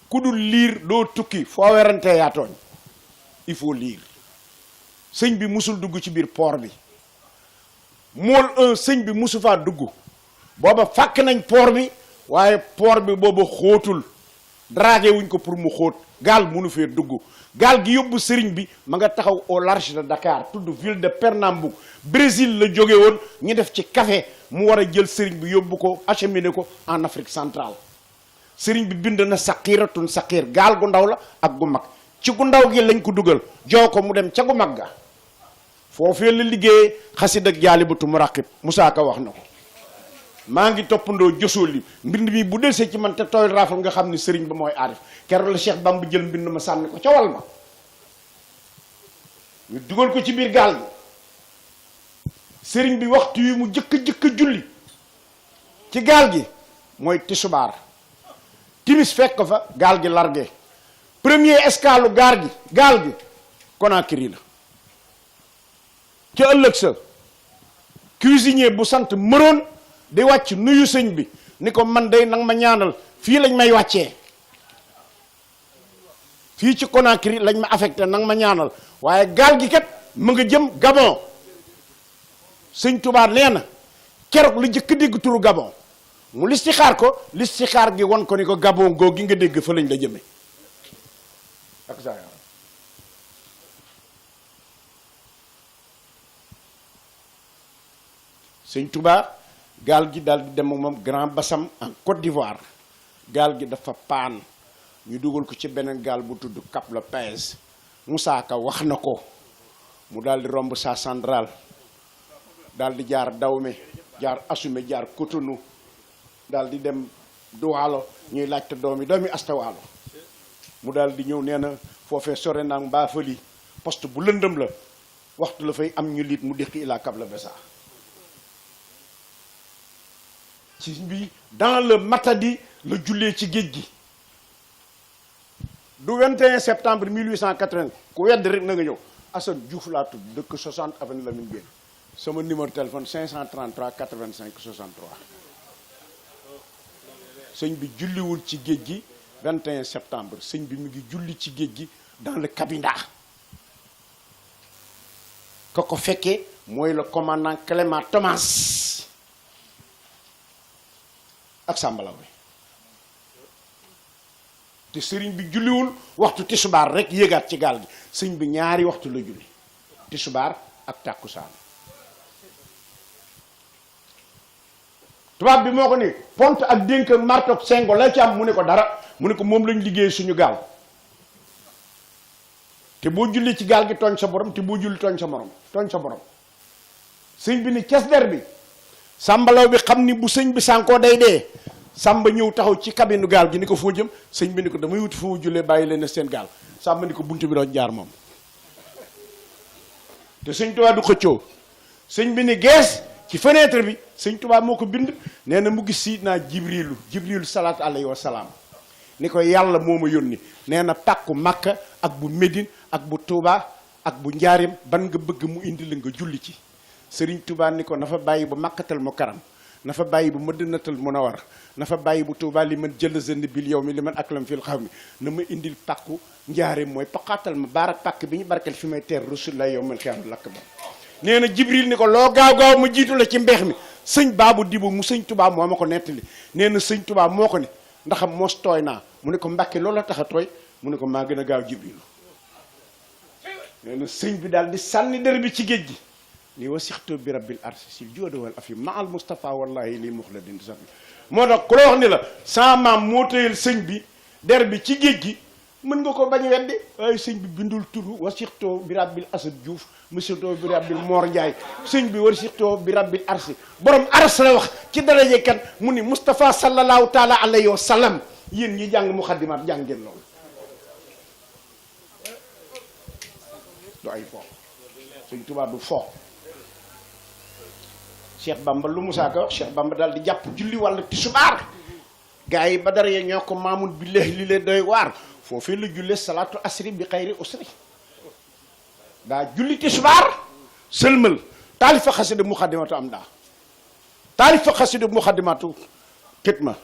ku dul liir doo tukki foo werantee yaa tooñ il faut lire sëñ bi musul dugg ci biir port bi mool un sëñ bi musu faa dugg booba fàkk nañ port bi waaye port bi booba xóotul dragué wuñ ko pour mu xóot gaal munu fee dugg gaal gi yóbbu sëriñ bi ma nga taxaw au large de Dakar tudd ville de Pernambouc Brésil la jóge woon ñu def ci café mu war a jël sëriñ bi yóbbu ko acheminé ko en Afrique centrale sëriñ bi bind na saqiiratun saqiir gaal gu ndaw la ak gu mag ci gu ndaw gi lañ ko dugal joo ko mu dem ca gu mag ga foofee la liggéeyee xasid ak jaalibatu muraqib Musaa Ka wax na ko maa ngi toppandoo josóol li mbind mi bu delsee ci man te tooy raafal nga xam ne sëriñ ba mooy aarif keroog la Cheikh Bamba jël mbind ma sànni ko ca wal ma ñu dugal ko ci biir gaal gi sëriñ bi waxtu yi mu jëkk julli ci gaal gi mooy tissubaar timis fekk ko fa gaal gi largué premier escale gaal gi Conakry la ca ëllëg sa cuisinier bu sant mëroon di wàcc nuyu sëñ bi ni ko man day nag ma ñaanal fii lañ may wàccee fii ci Conakry lañ ma affecté nag ma ñaanal waaye gaal gi kat mu nga jëm Gabon sëñ Tuubaa nee na keroog lu jëkk dégg turu Gabon mu listixaar ko listixaar gi won ko ni ko Gabon goo gi nga dégg fa lañ la jëme ak saa sëñ Tuubaa gaal gi daal di dem moom Grand Bassam en Côte d'Ivoire gaal gi dafa paan ñu dugal ko ci beneen gaal bu tudd Cap Lopez Musaa Ka wax na ko mu daal di romb sa centrale daal di jaar Dahomey jaar Assoume jaar Cotonou daal di dem Doualo ñuy laajte doomi Asta Waalo mu daal di ñëw nee na foofee sore naag mbaa fëli poste bu lëndëm la waxtu la fay am ñu liit mu déqi ilaa Cap Lopez ci bi dans le Matadi la jullee ci géej gi du 21 septembre 1880 ku wedd rek na nga ñëw Assane Diouf laa tudd dëkk 60 avenue Lamine Gueye sama numéro téléphone 533 85 63 sëñ bi julliwul ci géej gi 21 septembre sëñ bi mu ngi julli ci géej gi dans le Cabinda ka ko fekkee mooy le commandant Clément Thomas ak sàmbalaw bi te sëriñ bi julliwul waxtu tissubaar rek yéegaat ci gaal gi sëñ bi ñaari waxtu la julli tissubaar ak tàkkusaan tubaab bi moo ko ni pont ak dénk ak marto ak sengo la ci am mu ne ko dara mu ne ko moom lañ liggéey suñu gaal te boo julli ci gaal gi tooñ sa borom te boo julli tooñ sa borom sëñ bi ni ces der bi sàmbalaw bi xam ni bu sëñ bi sànkoo day dee sàmba ñëw taxaw ci cabine gaal gi ni ko foo jëm sëñ bi ni ko damay wuti foo jullee bàyyi leen seen gaal sàmba ni ko buntu bi doon jaar moom te sëñ Tuubaa du xëccoo sëñ bi ni gees ci fenêtre bi sëñ Tuubaa moo ko bind nee na mu gis Sidna Jibrilu salaatu alayhi wa salaam ni ko yàlla moo ma yónni nee na pàkku Makka ak bu Médine ak bu Touba ak bu Njaareem ban nga bëgg mu indi la nga julli ci Sëriñ Tuubaa ni ko na fa bàyyi bu Makkatal Mukarram na fa bàyyi bu Madinatul Munawwar na fa bàyyi bu Touba li man jël zënd bil yow mi li man aklam fil xaw mi na ma indil pàkku Njaareem mooy paqaatal ma baarak pàkk bi ñu barkeel fi may teer Rasulullah yow mal xiyaam lakk ba nee na Jibril ni ko loo gaaw ma jiitu la ci mbeex mi sëñ Baabu Dibu mu sëñ Tuubaa moo ma ko nettali nee na sëñ Tuubaa moo ko ni ndax mos tooy naa mu ne ko Mbàkke loolu la tax a tooy mu ne ko maa gën a gaaw Jibril nee na sëñ bi daal di sànni der bi ci géej gi ni wasixtu bi rabbil arsi sil jooda wal afi ma al Mustafa wallahi lii muxladin safi moo tax ku la wax ni la sa maam moo tëyal sëñ bi der bi ci géej gi mën nga ko bañ weddi waaye sëñ bi bindul turu wasixtu bi rabbil asad Diouf wasixtu bi rabbil Mor Ndiaye sëñ bi wasixtu bi rabbil arsi borom ars la wax ci daraje kan mu ni Mustafa sallallahu taala alayhi wa sallam yéen ñi jàng muxaddimaat jàng ngeen loolu du ay fo sëñ Tuubaa du fo Cheikh Bamba lu Musaa Ka wax Cheikh Bamba daal di jàpp julli wàllu tisbaar gaa yi ba dara yee ñoo ko maamun billahi li leen doy waar foofee la julle salaatu asri bi xayri usri daa julli tisbaar sëlmal taalifa xasida muxaddimatu am daa taalifa xasida muxaddimatu kitma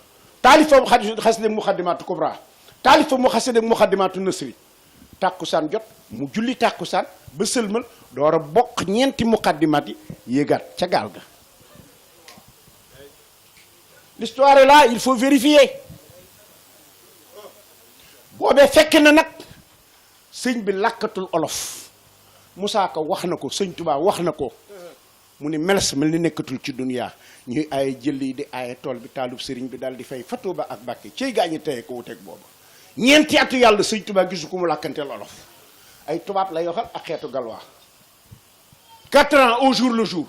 taalifa xasida muxaddimatu kubra taalifa mu xasida muxaddimatu nasri tàkkusaan jot mu julli tàkkusaan ba sëlmal door a bokk ñeenti muxaddimat yi yéegaat ca gaal ga l'histoire est là il faut vérifier boobee fekk na nag sëñ bi làkkatul olof Musaa Ka wax na ko sëñ Tuubaa wax na ko mu ni meles mel ni nekkatul ci duniyaa ñuy aaye jël yi di aaye tool bi taalub sëriñ bi daal di fay fa Tuuba ak Mbàkke cey gaañi teye ko wuteeg booba ñeenti atu yàlla sëñ Tuubaa gisu ko mu làkkanteel olof ay tubaab lay waxal ak xeetu galwaa 4 ans au jour le jour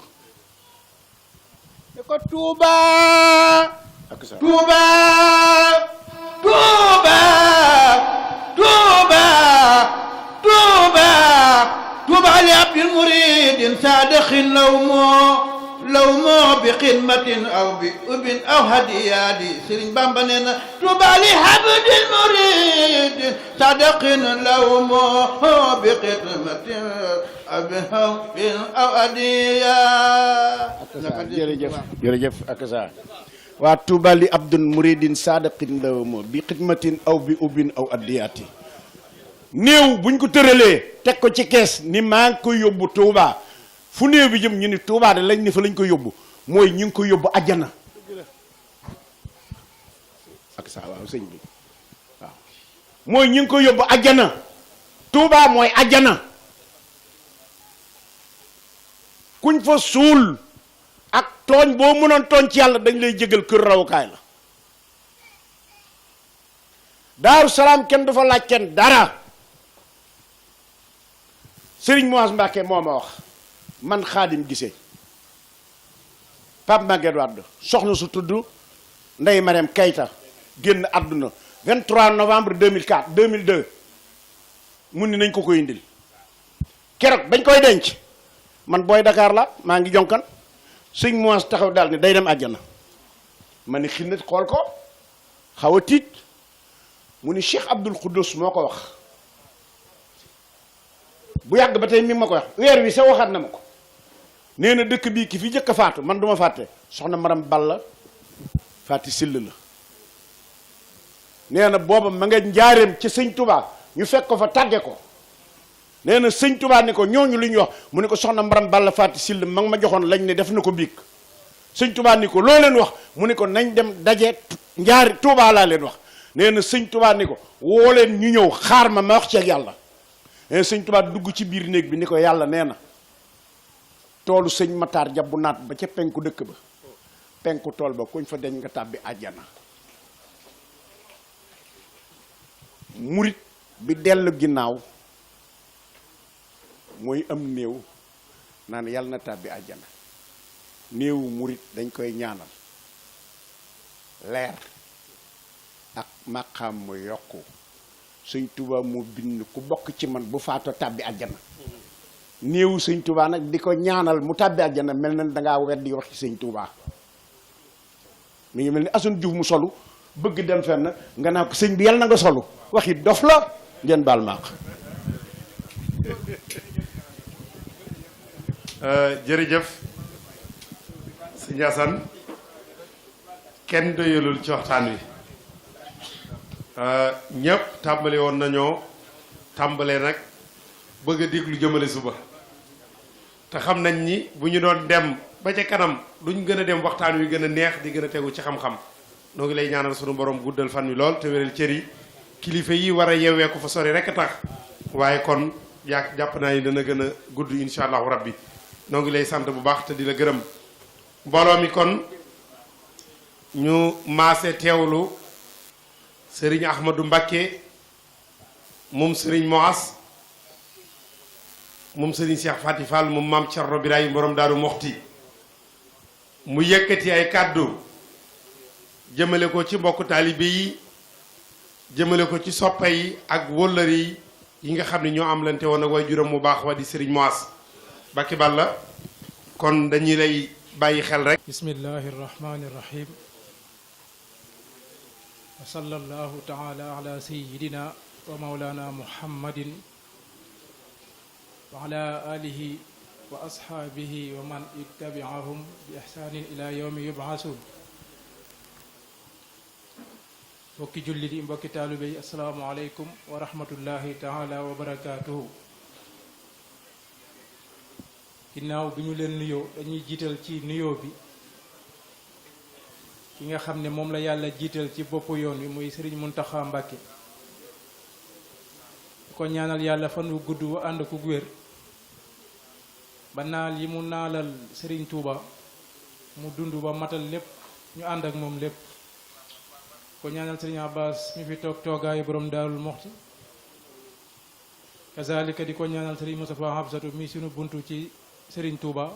ne ko Tuuba ak sa Tuuba Tuuba Tuuba Tuuba Tuuba li abdil muridin saadixin law moo bi xidmatin aw bi ubin aw hadiyaadi Sëriñ Bamba nee na Tuuba li abdil muridin saadixin law moo bi xidmatin aw bi ubin aw hadiyaadi jërëjëf ak sa waa Tuuba li abdul muridin saadaqin law moo bi xidmatin aw bi ubin aw addiyaati néew buñ ko tëralee teg ko ci kees ni maa ngi koy yóbbu Tuuba fu néew bi jëm ñu ni Tuuba de lañ ni fa lañ ko yóbbu mooy ñu ngi ko yóbbu ajjana ak sa waaw sëñ bi waaw mooy ñu ngi ko yóbbu ajjana Tuuba mooy ajjana kuñ fa suul ak tooñ boo mënoon tooñ ci yàlla dañ lay jégal kër rawukaay la Daaru Salaam kenn du fa laaj kenn dara Sëriñ Moas Mbàkke moo ma wax man Xaadim Gise Pape Maguette Wade soxna su tudd Ndeye Mariam Keita génn àdduna 23 novembre 2002 mun ni nañ ko koy indil keroog bañ koy denc man booy Dakar la maa ngi jonkan sëñ Moas taxaw daal ni day dem àjjana ma ni xinnet xool ko xaw a tiit mu ni Cheikh Abdoul Khoudous moo ko wax bu yàgg ba tey mi ma ko wax weer wi sa waxaat na ma ko nee na dëkk bii ki fi jëkk a faatu man duma fàtte soxna Maram Balla Faati Sill la nee na booba ma nga njaareem ci sëñ Touba ñu fekk ko fa tàgge ko nee na sëñ Touba ni ko ñooñu lu ñu wax mu ne ko soxna Maram Balla Faati Sill ma nga ma joxoon lañ ne def na ko biig sëñ Touba ni ko loo leen wax mu ne ko nañ dem daje njaari Touba laa leen wax nee na sëñ Touba ni ko woo leen ñu ñëw xaar ma wax ci ak yàlla nee na sëñ Touba dugg ci biir néeg bi ni ko yàlla nee na toolu sëñ Matar jabbu naat ba ca penku dëkk ba penku tool ba kuñ fa deñ nga tàbbi àjjana murit bi dellu ginnaaw mooy am néew naan yàlla na tàbbi àjjana néewu murit dañ koy ñaanal leer ak maqaam mu yokku sëñ Tuubaa mu bind ku bokk ci man bu faatoo tàbbi àjjana néewu sëñ Tuubaa nag di ko ñaanal mu tàbbi àjjana mel na dangaa weddi wax ci sëñ Tuubaa mi ngi mel ni Assane Diouf mu solu bëgg dem fenn nga naa ko sëñ bi yàlla na nga solu waxi dof la ngeen baal maaq jërëjëf sëñ Assane kenn doyalul ci waxtaan wi ñëpp tàmbali woon nañoo tàmbalee nag bëgg a déglu jëmale suba te xam nañ ni bu ñu doon dem ba ca kanam duñ gën a dem waxtaan wi gën a neex di gën a tegu ci xam-xam noo ngi lay ñaanal sunu borom guddal fan wi lool te wéral cër yi kilifa yi war a yeewee ko fa sori rek a tax waaye kon jàpp naa ni dana gën a gudd insha allahu rabbi noo ngi lay sant bu baax te di la gërëm mbooloo mi kon ñu maase teewlu sëriñ Ahmadou Mbacké moom sëriñ Moas moom sëriñ Cheikh Fati Fall moom maam Thierno Birahim borom Daaru Moxti mu yëkkati ay kàddu jëmale ko ci mbokku taalibe yi jëmale ko ci soppa yi ak wóllëri yi nga xam ne ñoo am lante woon ak way juróom mu baax wa di sëriñ Moas Mbacké Balla kon dañuy lay bàyyi xel rek. bismillahi rahmani rahim wa sallallahu taala ala sayidina wa maulana muhammadin wa ala alihi wa ashaabihi wa man ittabiahum bi ihsanin ila yawmi yub'asun mbokki jullit yi mbokki taalibe yi assalaamu aleykum wa rahmatullahi taala wa barakatuhu ginnaaw bi ñu leen nuyoo dañuy jiital ci nuyoo bi ki nga xam ne moom la yàlla jiital ci boppu yoon wi muy Sëriñ Muntaxa Mbàkke ko ñaanal yàlla fan wu gudd wa ànd ku wér ba naal yi mu naalal Sëriñ Tuuba mu dund ba matal lépp ñu ànd ak moom lépp ko ñaanal Sëriñ Abbas mi fi toog toogaayu borom Daarul Moxti kazalika di ko ñaanal Sëriñ Mustafa Habsatu mi sunu buntu ci Sëriñ Tuuba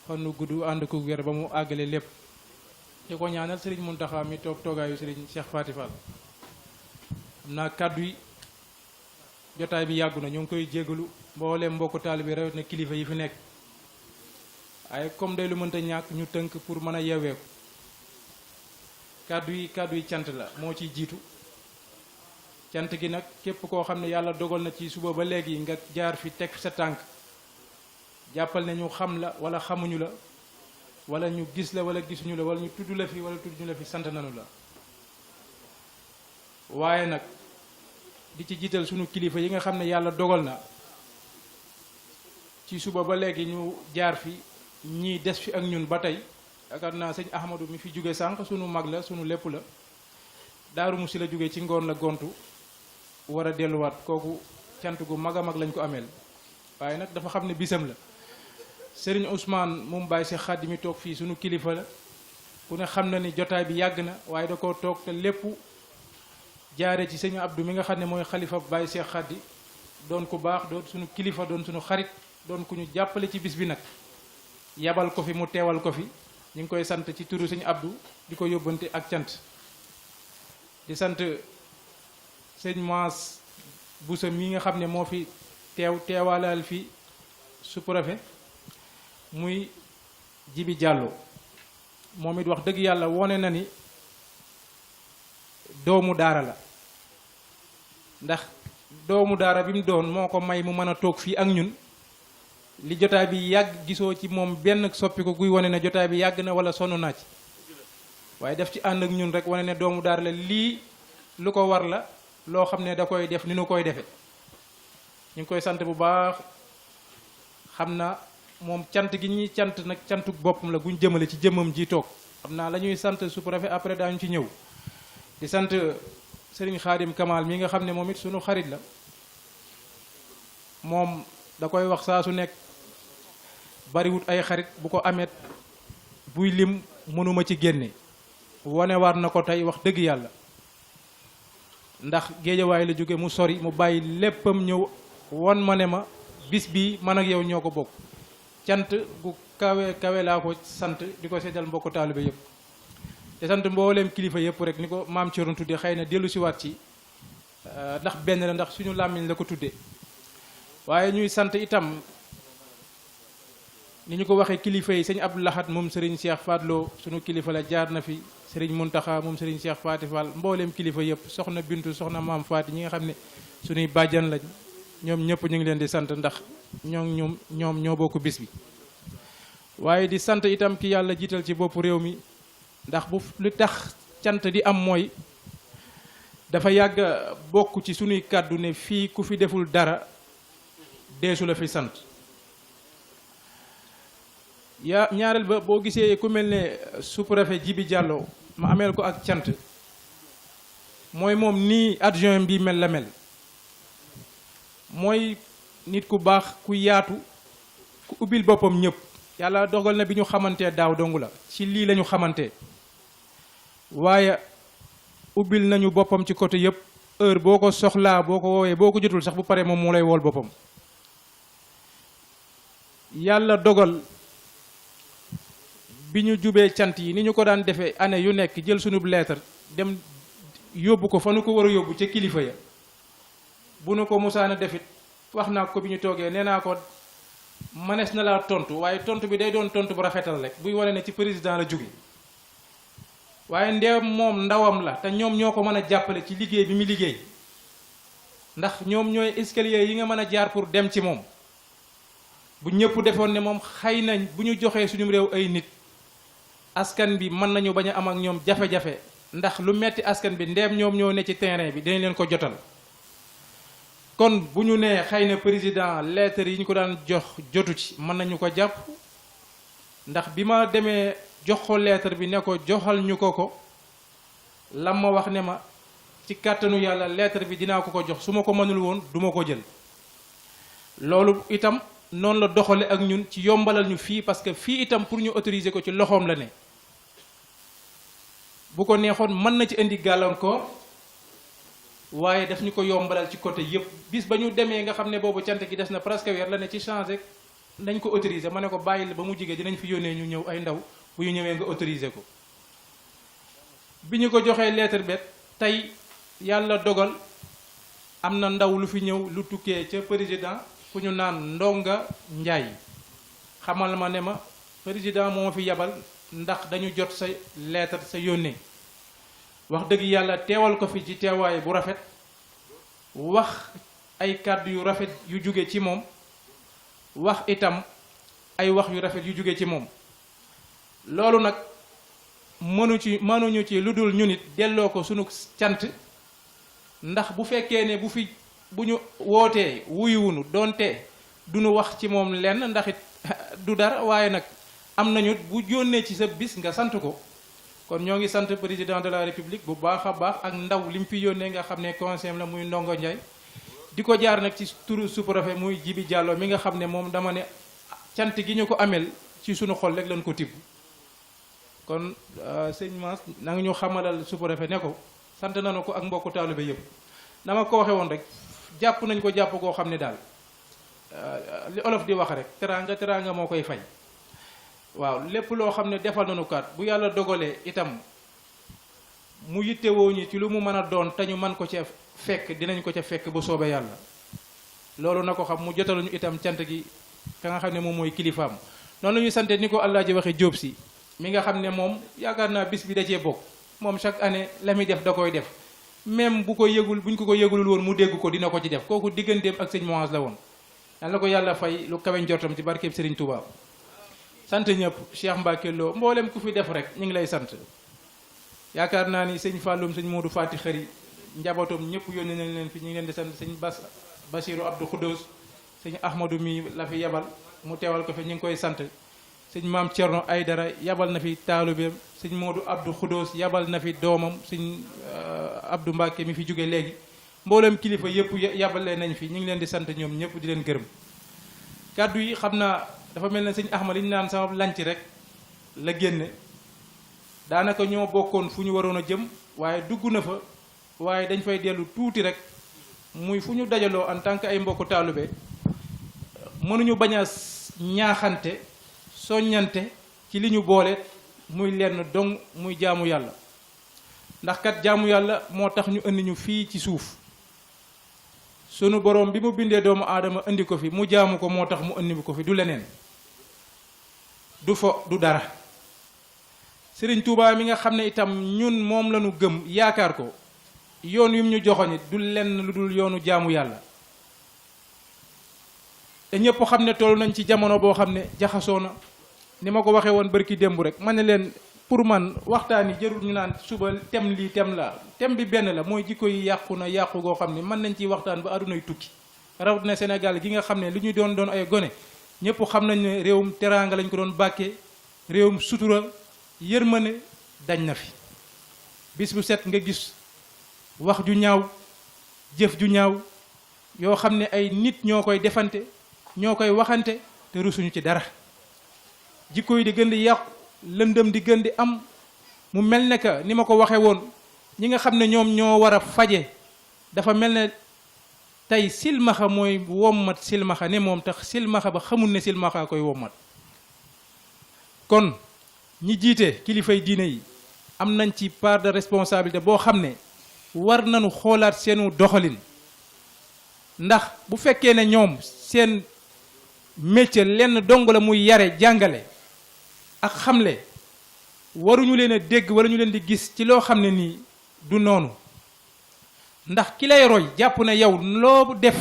fan wu gudd ànd ku wér ba mu àggale lépp di ko ñaanal Sëriñ Muntaxa mi toog toogaayu Sëriñ Cheikh Fati Fall xam naa kàddu yi jotaay bi yàggu na ñu ngi koy jégalu mbooleem mbokku taalibe bi rawet na kilifa yi fi nekk waaye comme day lu mënta ñàkk ñu tënk pour mën a yeeweeku kàddu yi cant la moo ciy jiitu cant gi nag képp koo xam ne yàlla dogal na ci suba ba léegi nga jaar fi teg sa tànk jàppal ne ñu xam la wala xamuñu la wala ñu gis la wala gisuñu la wala ñu tudd la fi wala tudduñu la fi sant nanu la waaye nag di ci jiital sunu kilifa yi nga xam ne yàlla dogal na ci suba ba léegi ñu jaar fi ñii des fi ak ñun ba tey yaakaar naa sëñ Ahmadou mi fi jóge sànq sunu mag la sunu lépp la Daaru Musi la jóge ci ngoon la gontu war a delluwaat kooku cant gu mag a mag lañ ko ameel waaye nag dafa xam ne bisam la Sëriñ Ousmane moom Baye Cheikh Khady mi toog fii sunu kilifa la ku ne xam na ni jotaay bi yàgg na waaye da koo toog te lépp jaare ci sëñ Abdou mi nga xam ne mooy xalifa Baye Cheikh Khady doon ku baax doon sunu kilifa doon sunu xarit doon ku ñu jàppale ci bis bi nag yabal ko fi mu teewal ko fi ñu ngi koy sant ci turu sëñ Abdou di ko yóbbante ak cant di sant sëñ Maas Boussa mi nga xam ne moo fi teewaalal fi sous-préfet muy Jibi Jàllo moom it wax dëgg yàlla wone na ni doomu daara la ndax doomu daara bi mu doon moo ko may mu mën a toog fii ak ñun li jotaay bi yàgg gisoo ci moom benn soppi ko guy wane ne jotaay bi yàgg na wala sonn naa ci waaye def ci ànd ak ñun rek wane ne doomu daara la lii lu ko war la loo xam ne da koy def ni nu koy defe ñu ngi koy sant bu baax xam na moom cant gi ñuy cant nag cantuk boppam la guñ jëmale ci jëmmam ji toog xam naa la ñuy sant sous-préfet après daañu ci ñëw di sant Serigne Khadim Kamal mi nga xam ne moom it sunu xarit la moom da koy wax saa su nekk bariwut ay xarit bu ko amet buy lim mënuma ci génne wane war na ko tey wax dëgg yàlla ndax géejawaay la jóge mu sori mu bàyyi léppam ñëw won ma ne ma bis bi man ak yow ñoo ko bokk cant gu kawe laa ko sant di ko seddal mbokku taalibe yëpp te sant mbooleem kilifa yëpp rek ni ko maam Thierno tudde xëy na dellu si waat ci ndax benn la ndax suñu làmmiñ la ko tudde waaye ñuy sant itam ni ñu ko waxee kilifa yi sëñ Abdou Lahad moom Serigne Cheikh Fadlo suñu kilifa la jaar na fi Serigne Mountakha moom Serigne Cheikh Faty Fall mbooleem kilifa yëpp soxna Bintu soxna maam Faty ñi nga xam ne suñuy bàjjan lañ ñoom ñëpp ñu ngi leen di sant ndax ñoom ñoo bokk bis bi waaye di sant itam ki yàlla jiital ci boppu réew mi ndax bu lu tax cant di am mooy dafa yàgg bokk ci suñuy kàddu ne fii ku fi deful dara deesu la fi sant ñaareel ba boo gisee ku mel ne sous-préfet Djibi Diallo ma ameel ko ak cant mooy moom nii adjoint bi mel la mel mooy nit ku baax ku yaatu ku ubbil boppam ñëpp yàlla dogal na bi ñu xamantee daaw dongu la ci lii lañu xamante waaye ubbil nañu boppam ci côté yëpp heure boo ko soxlaa boo ko woowee boo ko jotul sax bu paree moom moo lay wool boppam yàlla dogal bi ñu jubee cant yi ni ñu ko daan defee année yu nekk jël sunub lettre dem yóbbu ko fa nu ko war a yóbbu ca kilifa ya bu nu ko musaana defit wax naa ko bi ñu toogee nee naa ko manees na laa tontu waaye tontu bi day doon tontu bu rafetal rek buy wane ne ci président la jóge waaye ndeem moom ndawam la te ñoom ñoo ko mën a jàppale ci liggéey bi mu liggéey ndax ñoom ñooy escalier yi nga mën a jaar pour dem ci moom bu ñëpp defoon ne moom xëy nañ bu ñu joxee suñu réew ay nit askan bi mën nañu bañ a am ak ñoom jafe-jafe ndax lu metti askan bi ndeem ñoom ñoo ne ci terrain bi dañ leen ko jotal kon bu ñu nee xëy na président lettre yi ñu ko daan jox jotu ci mën nañu ko jàpp ndax bi ma demee jox ko lettre bi ne ko joxal ñu ko lam ma wax ne ma ci kàttanu yàlla lettre bi dinaa ko jox su ma ko mënul woon duma ko jël loolu itam noonu la doxale ak ñun ci yombalal ñu fii parce que fii itam pour ñu autoriser ko ci loxoom la ne bu ko neexoon mën na ci indi gàllankoor waaye daf ñu ko yombalal ci côté yëpp bis ba ñu demee nga xam ne boobu cant gi des na presque weer la ne ci changé nañ ko autoriser ma ne ko bàyyil ba mu jigee dinañ fi yónnee ñu ñëw ay ndaw bu ñu ñëwee nga autoriser ko bi ñu ko joxee lettre bet tey yàlla dogal am na ndaw lu fi ñëw lu tukkee ca président ku ñu naan Ndonga Njaay xamal ma ne ma président moo fi yabal ndax dañu jot sa lettre sa yónnee wax dëgg yàlla teewal ko fi ci teewaay bu rafet wax ay kàddu yu rafet yu jóge ci moom wax itam ay wax yu rafet yu jóge ci moom loolu nag mënuñu ci lu dul ñu nit delloo ko sunu cant ndax bu fekkee ne bu ñu wootee wuyuwunu donte duñu wax ci moom lenn ndax it du dara waaye nag am nañu bu yónnee ci sa bis nga sant ko kon ñoo ngi sant président de la république bu baax a baax ak ndaw li mu fi yónnee nga xam ne conseil la muy Ndongo Ndiaye di ko jaar nag ci turu sous-préfet muy Djibi Diallo mi nga xam ne moom dama ne cant gi ñu ko amel ci sunu xol rek lañ ko tibb kon sëñ Mass na nga ñu xamalal sous-préfet ne ko sant nañu ko ak mbokku taalibe yëpp dama ko waxe woon rek jàpp nañ ko jàpp koo xam ne daal li olof di wax rek teraanga moo koy fay waaw lépp loo xam ne defal nañu kat bu yàlla dogalee itam mu yittewoo ñi ci lu mu mën a doon te ñu mën ko ca fekk dinañ ko ca fekk bu soobee yàlla loolu na ko xam mu jotaluñu itam cant gi ka nga xam ne moom mooy kilifaam noonu la ñuy sante ni ko Allah ji waxe Jóob si mi nga xam ne moom yaakaar naa bis bi da cee bokk moom chaque année la muy def da koy def même bu ko yëgul buñ ko yëgulul woon mu dégg ko dina ko ci def kooku digganteem ak sëñ Moise la woon yàlla ko yàlla fay lu kawe njortam ci barkeeb Serigne Touba sant ñëpp Cheikh Mbacke Lo mboolem ku fi def rek ñu ngi lay sant yaakaar naa ni sëñ Falloum sëñ Modou Fati Xëri njabootam ñëpp yónnee nañ leen fi ñu ngi leen di sant sëñ Basiru Abdou Khoudous sëñ Ahmadou mi la fi yabal mu teewal ko fi ñu ngi koy sant sëñ Maam Thierno Aydara yabal na fi taalubeem sëñ Modou Abdou Khoudous yabal na fi doomam sëñ Abdou Mbacke mi fi jóge léegi mboolem kilifa yëpp yabale nañ fi ñu ngi leen di sant ñoom ñëpp di leen gërëm kàddu yi xam naa dafa mel ne sëñ Ahmad li ñu naan sama lanc rek la génne daanaka ñoo bokkoon fu ñu waroon a jëm waaye dugg na fa waaye dañ fay dellu tuuti rek muy fu ñu dajaloo en tant que ay mbokku taalube mënuñu bañ a ñaaxante soññante ci li ñu boole muy lenn dong muy jaamu yàlla ndax kat jaamu yàlla moo tax ñu indi ñu fii ci suuf sunu borom bi mu bindee doomu aadama indi ko fi mu jaamu ko moo tax mu indi ko fi du leneen du fo du dara Sëriñ Tuubaa mi nga xam ne itam ñun moom lañu gëm yaakaar ko yoon wi mu ñu joxoñi du lenn lu dul yoonu jaamu yàlla te ñëpp xam ne toll nañ ci jamono boo xam ne jaxasoo na ni ma ko waxee woon barki démb rek ma ne leen pour man waxtaan yi jërul ñu naan suba tem lii tem la tem bi benn la mooy jikko yi yàqu na yàqu goo xam ne mën nañ ciy waxtaan ba àddunay tukki rawatina Sénégal gi nga xam ne li ñu doon ay gone ñëpp xam nañ ne réewum teraanga lañ ko doon bàkkee réewum sutura yërmande dañ na fi bis bu set nga gis wax ju ñaaw jëf ju ñaaw yoo xam ne ay nit ñoo koy defante ñoo koy waxante te rusuñu ci dara jikko yi di gën di yàqu lëndëm di gën di am mu mel ne que ni ma ko waxee woon ñi nga xam ne ñoom ñoo war a faje dafa mel ne tey silmaxa mooy wommat silmaxa ne moom tax silmaxa ba xamul ne silmaxa koy wommat kon ñi jiite kilifay diine yi am nañ ci part de responsabilité boo xam ne war nañu xoolaat seenu doxalin ndax bu fekkee ne ñoom seen métier lenn dong la muy yare jàngale ak xamle waruñu leen a dégg wala ñu leen di gis ci loo xam ne nii du noonu ndax ki lay roy jàpp na yow loo def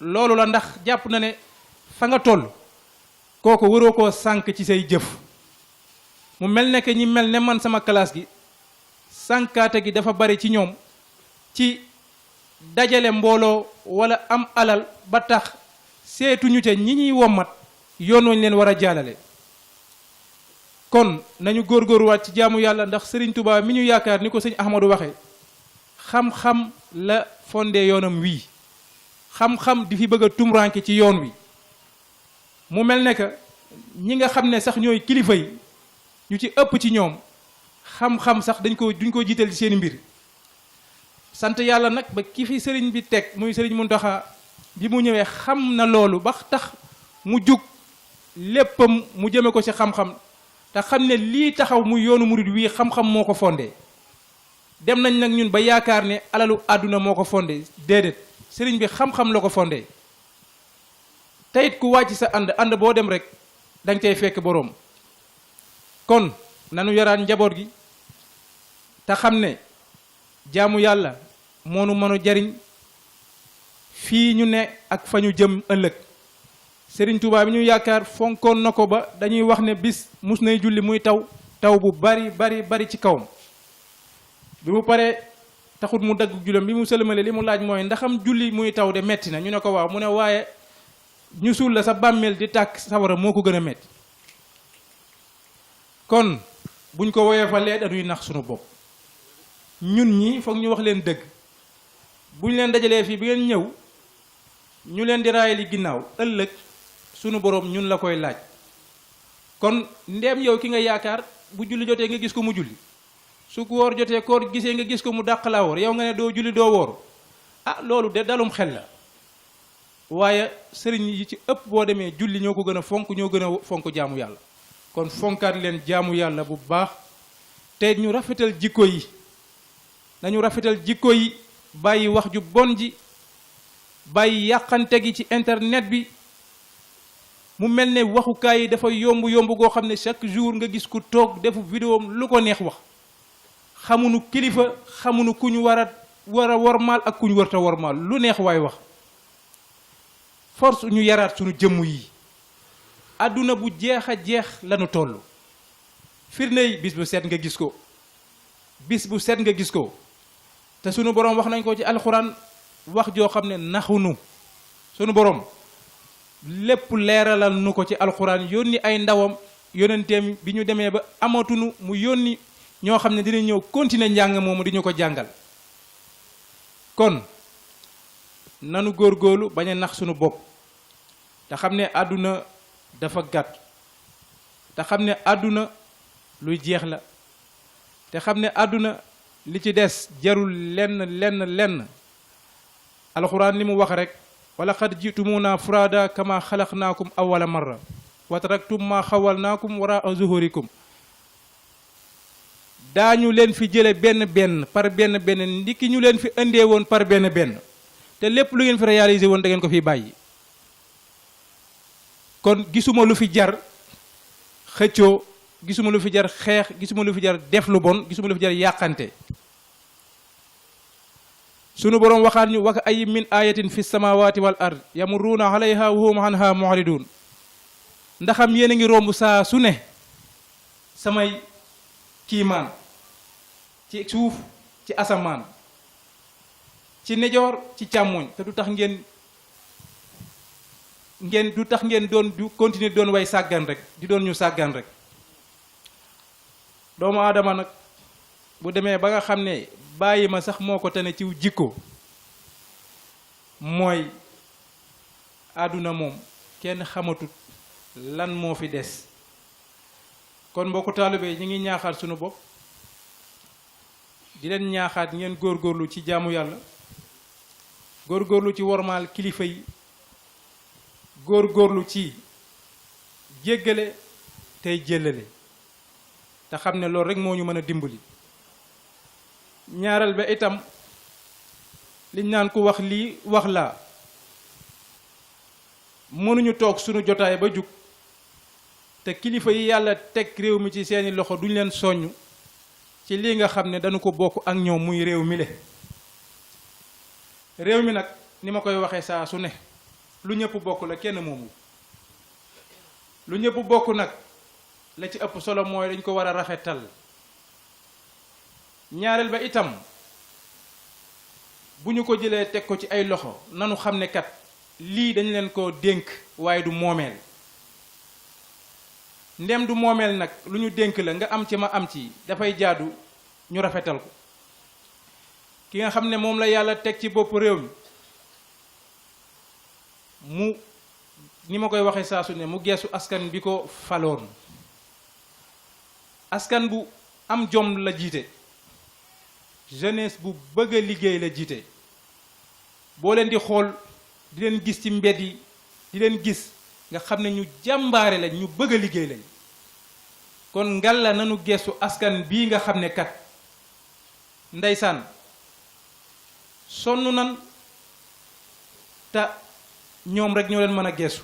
loolu la ndax jàpp na ne fa nga toll kooku waroo koo sànk ci say jëf mu mel ne que ñi mel ne man sama classe gi sànkaate gi dafa bari ci ñoom ci dajale mbooloo wala am alal ba tax seetuñu ca ñi ñuy wommat yoon wañ leen war a jaalale kon nañu góorgóorluwaat ci jaamu yàlla ndax Sëriñ Tuubaa mi ñu yaakaar ni ko sëñ Ahmadou waxee xam-xam la fondé yoonam wii xam-xam di fi bëgg a tumranke ci yoon wi mu mel ne que ñi nga xam ne sax ñooy kilifa yi ñu ci ëpp ci ñoom xam-xam sax duñ ko jiital ci seeni mbir sant yàlla nag ba ki fi sëriñ bi teg muy sëriñ Muntaxa bi mu ñëwee xam na loolu ba tax mu jug léppam mu jëme ko ci xam-xam te xam ne lii taxaw muy yoonu murid wii xam-xam moo ko fondé dem nañ nag ñun ba yaakaar ne alalu àdduna moo ko fondé déedéet sëriñ bi xam-xam la ko fondé teyit ku wàcc sa ànd boo dem rek danga cay fekk boroom kon nanu yaraat njaboot gi te xam ne jaamu yàlla moo nu mën a jariñ fii ñu ne ak fa ñu jëm ëllëg Sëriñ Tuubaa bi ñu yaakaar fonkoon na ko ba dañuy wax ne bis mus nay julli muy taw bu bari ci kawam bi mu paree taxut mu dagg jullam bi mu sëlmale li mu laaj mooy ndaxam julli muy taw de metti na ñu ne ko waaw mu ne waaye ñu suul la sa bàmmeel di tàkk sawara moo ko gën a metti kon buñ ko woyee fa lee dañuy nax sunu bopp ñun ñi foog ñu wax leen dëgg buñ leen dajalee fii bi ngeen ñëw ñu leen di raay li ginnaaw ëllëg sunu borom ñun la koy laaj kon ndeem yow ki nga yaakaar bu julli jotee nga gis ko mu julli su ko woor jotee koor gisee nga gis ko mu dàq laa woor yow nga ne doo julli doo woor ah loolu de dalum xel la waaye sëriñ yi ci ëpp boo demee julli ñoo ko gën a fonk ñoo gën a fonk jaamu yàlla kon fonkaat leen jaamu yàlla bu baax te ñu rafetal jikko yi nañu rafetal jikko yi bàyyi wax ju bon ji bàyyi yàqante gi ci internet bi mu mel ne waxukaay yi dafa yomb goo xam ne chaque jour nga gis ku toog defu vidéo am lu ko neex wax xamuñu kilifa xamuñu ku ñu war a wormaal ak ku ñu warta wormaal lu neex waay wax force ñu yaraat suñu jëmm yi àdduna bu jeex a jeex lañu toll firnde yi bis bu set nga gis ko bis bu set nga gis ko te sunu borom wax nañ ko ci alxuraan wax joo xam ne naxunu sunu borom lépp leeralal nu ko ci alxuraan yónni ay ndawam yónnenteem bi ñu demee ba amatunu mu yónni ñoo xam ne dina ñëw continuer njàng moomu di ñu ko jàngal kon nanu góorgóorlu bañ a nax sunu bopp te xam ne àdduna dafa gàtt te xam ne àdduna luy jeex la te xam ne àdduna li ci des jarul lenn alxuraan li mu wax rek wa laqad jitumuna furada kama xalaqnaakum awwala marra wa taraktum ma xawalnaakum waraa zuhurikum. daañu leen fi jële benn benn par benn benn ndiki ñu leen fi indee woon par benn benn te lépp lu ngeen fi réalisé woon da ngeen ko fi bàyyi. kon gisuma lu fi jar xëccoo, gisuma lu fi jar xeex, gisuma lu fi jar def lu bon, gisuma lu fi jar yàqante. sunu boroom waxaat ñu wa ay min ayatin fi samawati wal ard yamurruuna alayha wa hum anha mu'ridun. ndaxam yéen a ngi romb saa su ne samay kiimaan ci suuf ci asamaan ci nejoor ci càmmoñ te du tax ngeen doon du continuer doon way sàggan rek di doon ñu sàggan rek. doomu aadama nag bu demee ba nga xam ne bàyyi ma sax moo ko tane ciw jikko mooy àdduna moom kenn xamatut lan moo fi des. kon mbokku taalibe ñi ngi ñaaxaat sunu bopp di leen ñaaxaat ngeen góorgóorlu ci jaamu yàlla, góorgóorlu ci wormaal kilifa yi, góorgóorlu ci jéggale tey jëllale te xam ne loolu rek moo ñu mën a dimbali. ñaareel ba itam liñ naan ku wax lii wax laa, mënuñu toog sunu jotaay ba jug te kilifa yi yàlla teg réew mi ci seeni loxo duñ leen soññ ci lii nga xam ne dañu ko bokk ak ñoom muy réew mi le. réew mi nag ni ma koy waxee saa su ne lu ñëpp bokk la, kenn moomu. lu ñëpp bokk nag la ci ëpp solo mooy dañ ko war a rafetal. ñaareel ba itam bu ñu ko jëlee teg ko ci ay loxo nanu xam ne kat lii dañ leen ko dénk waaye du moomeel. ndem du moomeel nag lu ñu dénk la nga am ci ma am ci dafay jaadu ñu rafetal ko. ki nga xam ne moom la yàlla teg ci bopp réew mi ni ma koy waxee saa su ne mu geesu askan bi ko faloon. askan bu am jom la jiite, jeunesse bu bëgg a liggéey la jiite. boo leen di xool di leen gis ci mbedd yi di leen gis nga xam ne ñu jàmbaare lañ, ñu bëgg a liggéey lañ. kon ngal la nanu geesu askan bii nga xam ne kat ndeysaan sonn nan te ñoom rek ñoo leen mën a geesu.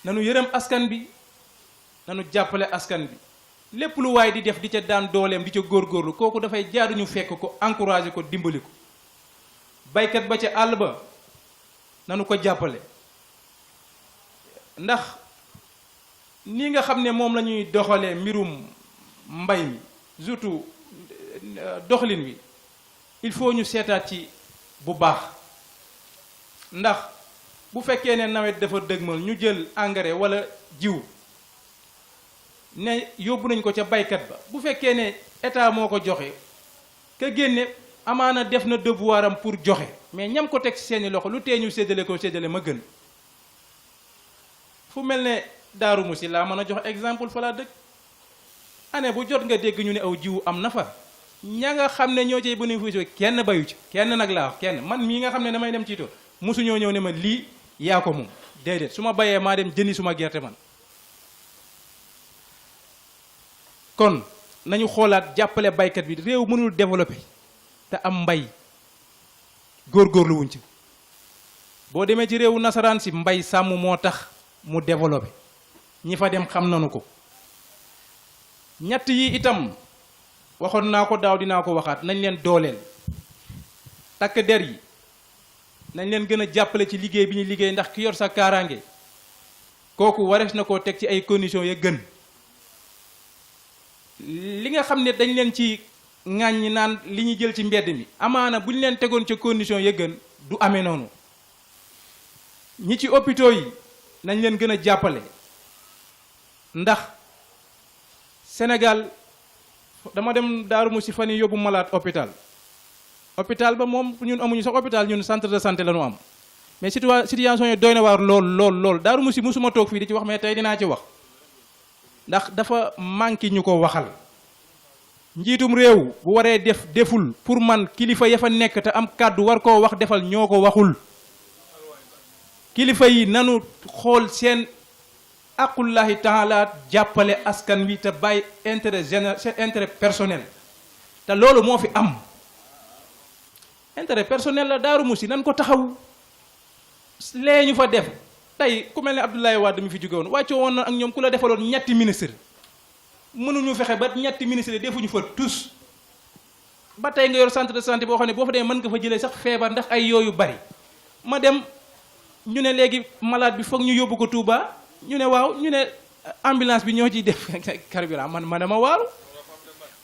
nanu yërëm askan bi, nanu jàppale askan bi. lépp lu waay di def di ca daan dooleem di ca góorgóorlu kooku dafay jaadu ñu fekk ko encouragé ko dimbali ko. baykat ba ca àll ba nanu ko jàppale. ndax ni nga xam ne moom la ñuy doxalee mbirum mbay mi surtout doxalin wi il faut ñu seetaat ci bu baax. ndax bu fekkee ne nawet dafa dëgmal ñu jël engrais wala jiw ne yóbbu nañ ko ca baykat ba, bu fekkee ne état moo ko joxe ka génne amaana def na devoiram pour joxe, mais ñam ko teg ci seeni loxo lu tee ñu séddale ko séddale ma gën. fu mel ne Daaru Musi laa mën a jox exemple fa laa dëkk. année bu jot nga dégg ñu ne aw jiwu am na fa, ña nga xam ne ñoo cay bénéficié kenn bayu ci, kenn nag laa wax kenn. man mii nga xam ne damay dem ci tool mosuñoo ñëw ne ma lii yaa ko moom, déedéet. su ma bayee maa dem jëndi suma gerte man. kon nañu xoolaat jàppale baykat bi. réew mënul développé te am mbay góorgóorlu wuñ ci. boo demee ci réewu nasaraan si mbay sàmm moo tax mu développé, ñi fa dem xam nanu ko. ñett yi itam waxoon naa ko daaw, dinaa ko waxaat. nañ leen dooleel. takk der yi nañ leen gën a jàppale ci liggéey bi ñuy liggéey, ndax ki yor sa kaaraange kooku warees na koo teg ci ay conditions ya gën. li nga xam ne dañ leen ci ŋàññi naan li ñu jël ci mbedd mi, amaana bu ñu leen tegoon ca conditions ya gën du amee noonu. ñi ci hôpitaux yi nañ leen gën a jàppale, ndax Sénégal dama dem Daaru Musi fan yi yóbbu malade hôpital. hôpital ba moom ñun amuñu sax hôpital, ñun centre de santé la ñu am. mais situation yi doy na waar lool. Daaru Musi musuma toog fii di ci wax, mais tey dinaa ci wax. ndax dafa manqué ñu ko waxal. njiitum réew bu waree deful pour man kilifa ya fa nekk te am kàddu war koo wax defal ñoo ko waxul. kilifa yi nanu xool seen aqullahi taala jàppale askan wi te bàyyi intérêt général seen intérêt personnel te loolu moo fi am intérêt personnel la Daaru Musi nan ko taxaw lee ñu fa def tey ku mel ne Abdoulaye Wade mi fi jóge woon wàccoo woon na ak ñoom ku la defaloon ñetti ministre mënuñu fexe ba ñetti ministre defuñu fa tous ba tey nga yor centre de santé boo xam ne boo fa demee mën nga fa jëlee sax feebar ndax ay yooyu bari ma dem ñu ne léegi malade bi foog ñu yóbbu ko Touba ñu ne waaw ñu ne ambulance bi ñoo ciy def carburant man dama waaru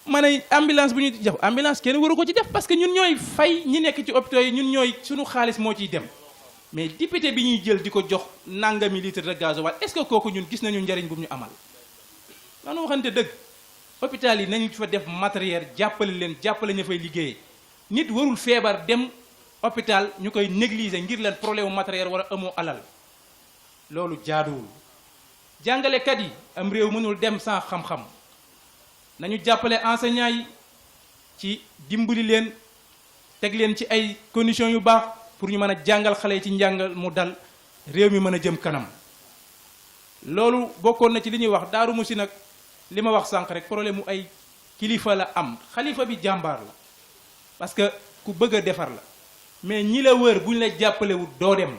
ma ne ambulance bu ñuy def ambulance kenn waru ko ci def parce que ñun ñooy fay ñi nekk ci hôpitaux yi ñun ñooy suñu xaalis moo ciy dem mais député bi ñuy jël di ko jox nangami litre de gasoil est-ce que kooku ñun gis nañu njariñ bu ñu amal nanu waxante dëgg hôpital yi nañu fa def matériel jàppale leen jàppale ña fay liggéeyee nit warul feebar dem hôpital ñu koy négliger ngir leen problème mu matériel wala amoo alal loolu jaaduwul jàngalekat yi am réew mënul dem sans xam-xam nañu jàppale enseignants yi ci dimbali leen teg leen ci ay conditions yu baax pour ñu mën a jàngal xale yi ci njàngal mu dal réew mi mën a jëm kanam loolu bokkoon na ci li ñuy wax Daaru Musi nag li ma wax sànq rek problème mu ay kilifa la am xalifa bi jàmbaar la parce que ku bëgg a defar la mais ñi la wër bu ñu la jàppalewul doo dem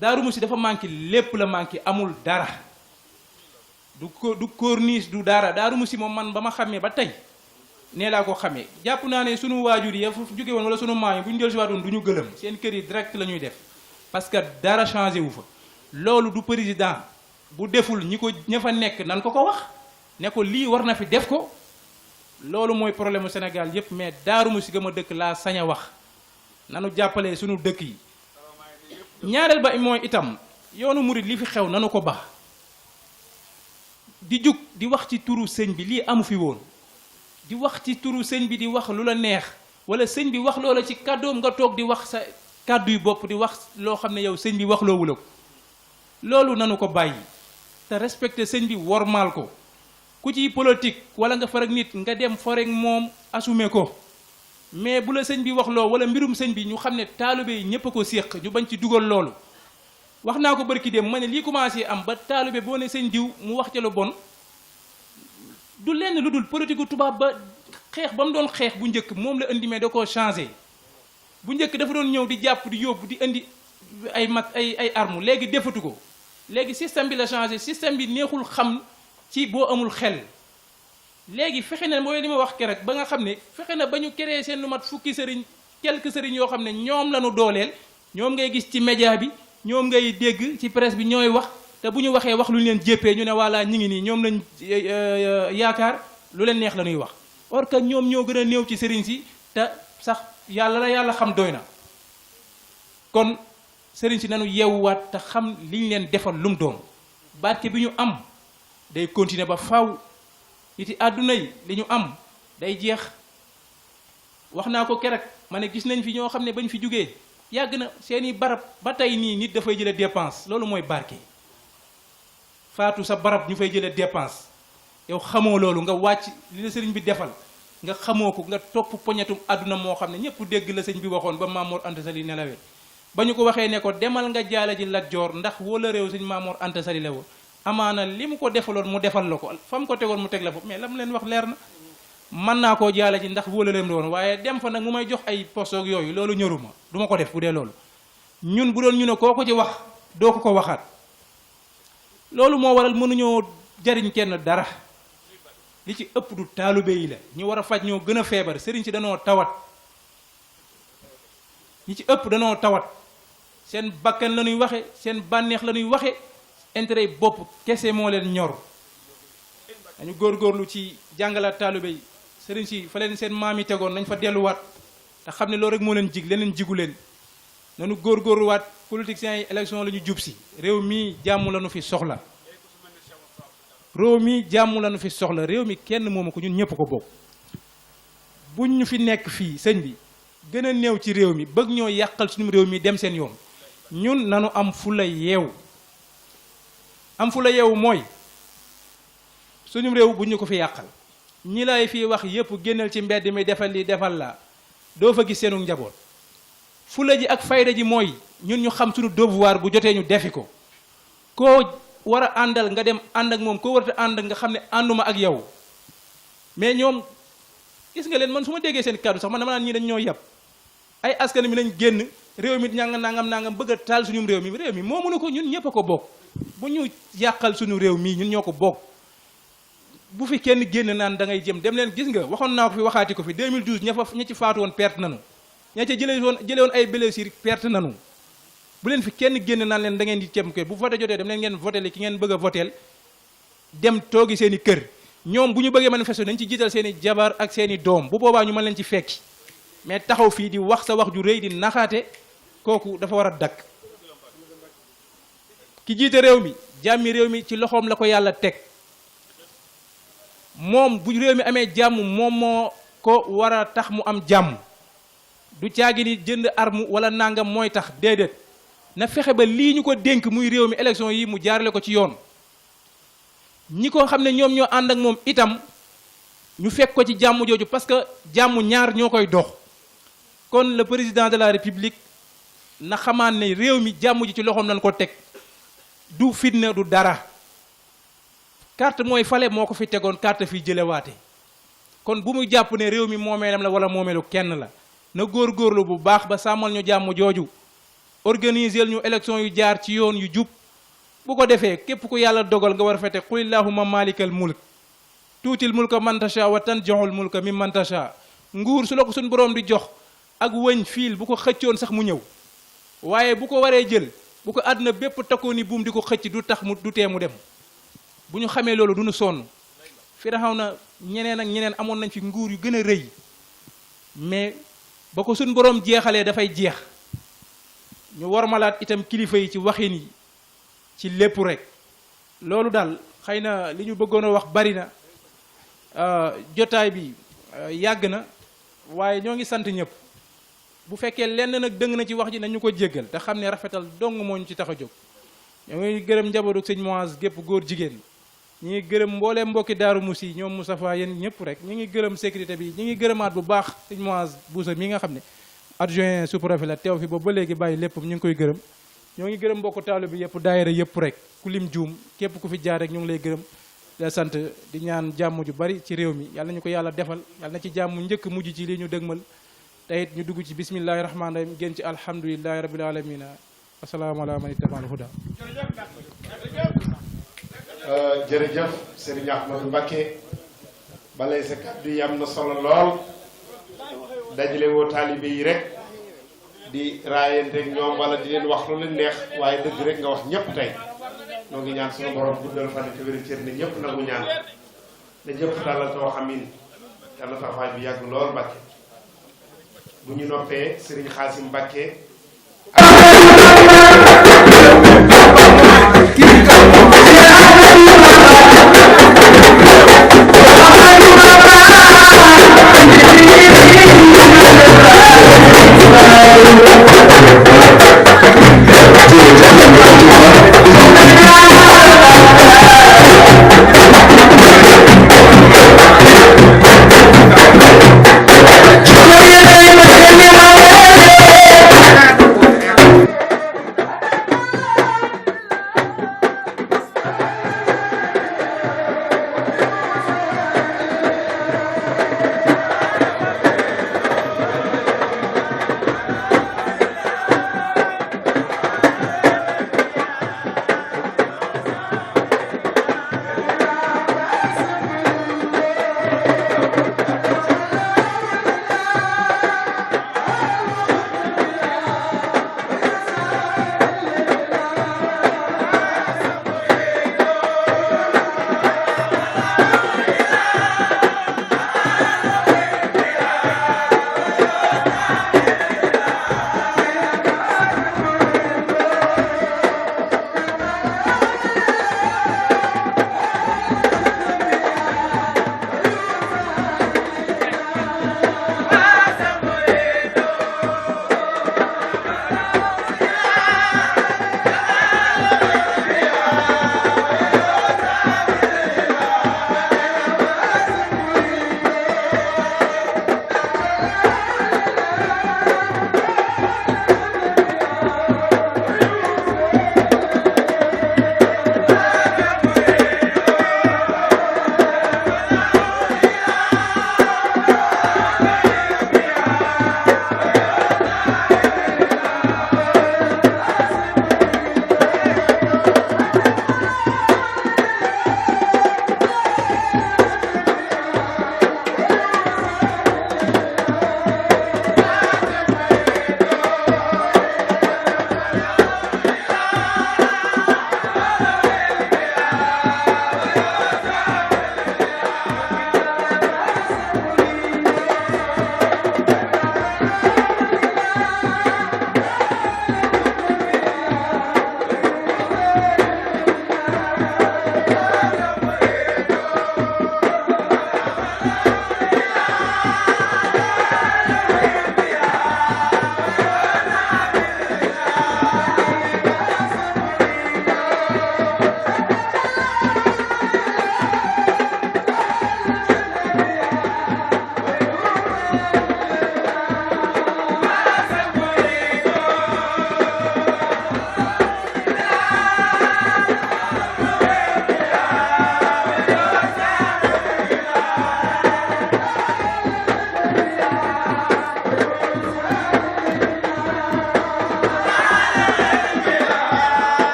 Daaru Musi dafa manqué lépp la manqué amul dara du corniche du dara Daaru Musi moom man ba ma xamee ba tey nee laa ko xamee jàpp naa ne sunu waajur yi fu jóge woon wala sunu maam yi bu ñu jël si waatoon du ñu gëlëm seen kër yi direct la ñuy def parce que dara changé wu fa loolu du président bu deful ña fa nekk nan ko wax ne ko lii war na fi def ko loolu mooy problème mu Sénégal yépp mais Daaru Musi ga ma dëkk laa sañ a wax nanu jàppalee sunu dëkk yi ñaareel ba mooy itam yoonu murid li fi xew nanu ko baax di jug di wax ci turu sëñ bi lii amu fi woon di wax ci turu sëñ bi di wax lu la neex wala sëñ bi wax loola ci kàddoom nga toog di wax sa kàddu yu bopp di wax loo xam ne yow sëñ bi wax loowu la ko loolu nanu ko bàyyi te respecté sëñ bi wormaal ko ku ci politique wala nga farag nit nga dem forek moom assumé ko mais bu la sëñ bi wax loo wala mbirum sëñ bi ñu xam ne taalibe yi ñépp a ko séq ñu bañ ci dugal loolu wax naa ko barki dem ma ne lii commencé am ba taalibe boo ne sëñ diw mu wax ca lu bon du lenn lu dul politique tubaab ba xeex ba mu doon xeex bu njëkk moom la indi mais da koo changé bu njëkk dafa doon ñëw di jàpp di yóbbu di indi ay armes léegi defatu ko léegi système bi la changé système bi neexul xam ci boo amul xel léegi fexe na mooy li ma wax keroog ba nga xam ne fexe na ba ñu créé seen lu mat fukki sëriñ quelques sëriñ yoo xam ne ñoom la ñu dooleel ñoom ngay gis ci média bi ñoom ngay dégg ci presse bi ñooy wax te bu ñu waxee wax lu ñu leen jéppee ñu ne voilà ñi ngi nii ñoom lañ yaakaar lu leen neex la ñuy wax or que ñoom ñoo gën a néew ci sëriñ si te sax yàlla xam doy na kon sëriñ si nanu yeewuwaat te xam liñ leen defal lum doon barke bi ñu am day continuer ba faw nit yi àdduna yi li ñu am day jeex wax naa ko keroog ma ne gis nañ fi ñoo xam ne bañ fi jógee yàgg na seeni barab ba tey nii nit dafay jële dépense loolu mooy barke faatu sa barab ñu fay jële dépense yow xamoo loolu nga wàcc li la sëriñ bi defal nga xamoo ko nga topp poñetum àdduna moo xam ne ñëpp dégg la sëñ bi waxoon ba Maamoor Anta Sali nelawee ba ñu ko waxee ne ko demal nga jaala ji Lat Joor ndax wala réew sëñ Maamoor Anta Sali la woon amaana li mu ko defaloon mu defal la ko fa mu ko tegoon mu teg la foofu mais la mu leen wax leer na mën naa koo jaala ji ndax wala réew woon waaye dem fa nag mu may jox ay postoog yooyu loolu ñëruma du ma ko def bu dee loolu ñun bu doon ñu ne koo ko ci wax doo ko waxaat loolu moo waral mënuñoo jariñ kenn dara li ci ëpp du taalibe yi la ñu war a faj ñoo gën a feebar sëriñ si danoo tawat ñi ci ëpp danoo tawat seen bakkan la ñuy waxe seen bànneex la ñuy waxe intérêt yi bopp kese moo leen ñor dañu góorgóorlu ci jàngalaat taalibe yi sëriñ si fa leen seen maam yi tegoon nañ fa delluwaat te xam ne loolu rek moo leen jig leneen jigu leen nañu góorgóorluwaat politiciens yi élection la ñu jub si réew mii jàmm la ñu fi soxla réew mi jàmm la ñu fi soxla réew mi kenn moomu ko ñun ñëpp ko bokk buñ ñu fi nekk fii sëñ bi gën a néew ci réew mi bëgg ñoo yàqal suñu réew mi dem seen yoon ñun nanu am fu la yeewu am fu la yeewu mooy suñu réew bu ñu ko fi yàqal ñi lay fii wax yépp génnal ci mbedd mi defal li defal la doo fa gis seenu njaboot fula ji ak fayda ji mooy ñun ñu xam suñu devoir bu jotee ñu defi ko koo war a àndal nga dem ànd ak moom koo warata ànd nga xam ne ànduma ak yow mais ñoom gis nga leen man su ma déggee seen kàddu sax man dama naan ñii dañ ñoo yàpp ay askan mi lañ génn réew mi ñanga nangam bëgg a taal suñu réew mi moo mënu ko ñun ñëpp a ko bokk bu ñu yàqal suñu réew mii ñun ñoo ko bokk bu fi kenn génn naan da ngay jëm dem leen gis nga waxoon naa ko fi waxaati ko fi 2012 ña ci faatu woon perte nanu ña ca jële woon ay blessures perte nanu bu leen fi kenn génn naan leen da ngeen di cem kër bu voté jotee dem leen ngeen voté li ki ngeen bëgg a voteel dem toogi seen i kër ñoom bu ñu bëggee manifester dañ ci jiital seen i jabar ak seen i doom bu boobaa ñu mën leen ci fekki mais taxaw fii di wax sa wax ju rëy di naxaate kooku dafa war a dakk ki jiite réew mi jàmmi réew mi ci loxoom la ko yàlla teg moom bu réew mi amee jàmm moom moo ko war a tax mu am jàmm du caagi ni jënd arme wala nangam mooy tax déedéet na fexe ba lii ñu ko dénk muy réew mi élection yi mu jaarale ko ci yoon ñi ko xam ne ñoom ñoo ànd ak moom itam ñu fekk ko ci jàmm jooju parce que jàmm ñaar ñoo koy dox kon le président de la république na xamaan ne réew mi jàmm ji ci loxoom lañ ko teg du fitna du dara carte mooy fale moo ko fi tegoon carte fi jëlewaate kon bu muy jàpp ne réew mi moomeelam la wala moomeelu kenn la na góorgóorlu bu baax ba sàmmal ñu jàmm jooju organiser ñu élection yu jaar ci yoon yu jub bu ko defee képp ku yàlla dogal nga war a fete qul illahumma malikal mulk tuutil mulka man tasha wa tanjihul mulka mimman tasha nguur su la ko suñ boroom di jox ak wëñ fiil bu ko xëccoon sax mu ñëw waaye bu ko waree jël bu ko àdduna bépp takkoo ni buum di ko xëcc du tax mu du tee mu dem bu ñu xamee loolu du ñu sonn Firawna ñeneen ak ñeneen amoon nañ fi nguur yu gën a rëy mais ba ko suñ boroom jeexalee dafay jeex ñu warmalaat itam kilifa yi ci waxin yi ci lépp rek loolu daal xëy na li ñu bëggoon a wax bari na jotaay bi yàgg na waaye ñoo ngi sant ñëpp bu fekkee lenn nag dëng na ci wax ji nañu ko jéggal te xam ne rafetal dong moo ñu ci tax a jóg ñoo ngi gërëm njabootu sëñ Moise gépp góor jigéen ñi ngi gërëm mbooleem mbokki Daaru Musi ñoom Moustapha yéen ñëpp rek ñi ngi gërëm sécurité bi ñi ngi gërëmaat bu baax sëñ Moise Boussa mi nga xam ne adjoint sous-préfet la teew fi boobu ba léegi bàyyi lépp ñu ngi koy gërëm ñoo ngi gërëm mbokku taalu bi yëpp daayira yëpp rek ku lim juum képp ku fi jaar rek ñu ngi lay gërëm la sant di ñaan jàmm ju bari ci réew mi yàlla nañu ko yàlla defal yàlla na ci jàmm njëkk mujj ci lii ñu dëgmal te it ñu dugg ci bismillahi rahmaani rahim génn ci alhamdulillahi rabbil alamina assalaamu ala man ittabaal huda jërëjëf Serigne Ahmadou Mbacké balay sa kàddu yi am na solo lool dajale woo taalibe yi rek di raayante ak ñoom wala di leen wax lu leen neex waaye dëgg rek nga wax ñëpp tey noo ngi ñaan suñu borom guddal fan te wér cër ne ñëpp nangu ñaan ne ñëpp tàllal te wax amin yàlla taxawaay bi yàgg lool Mbacké bu ñu noppee Serigne Xaasim Mbacké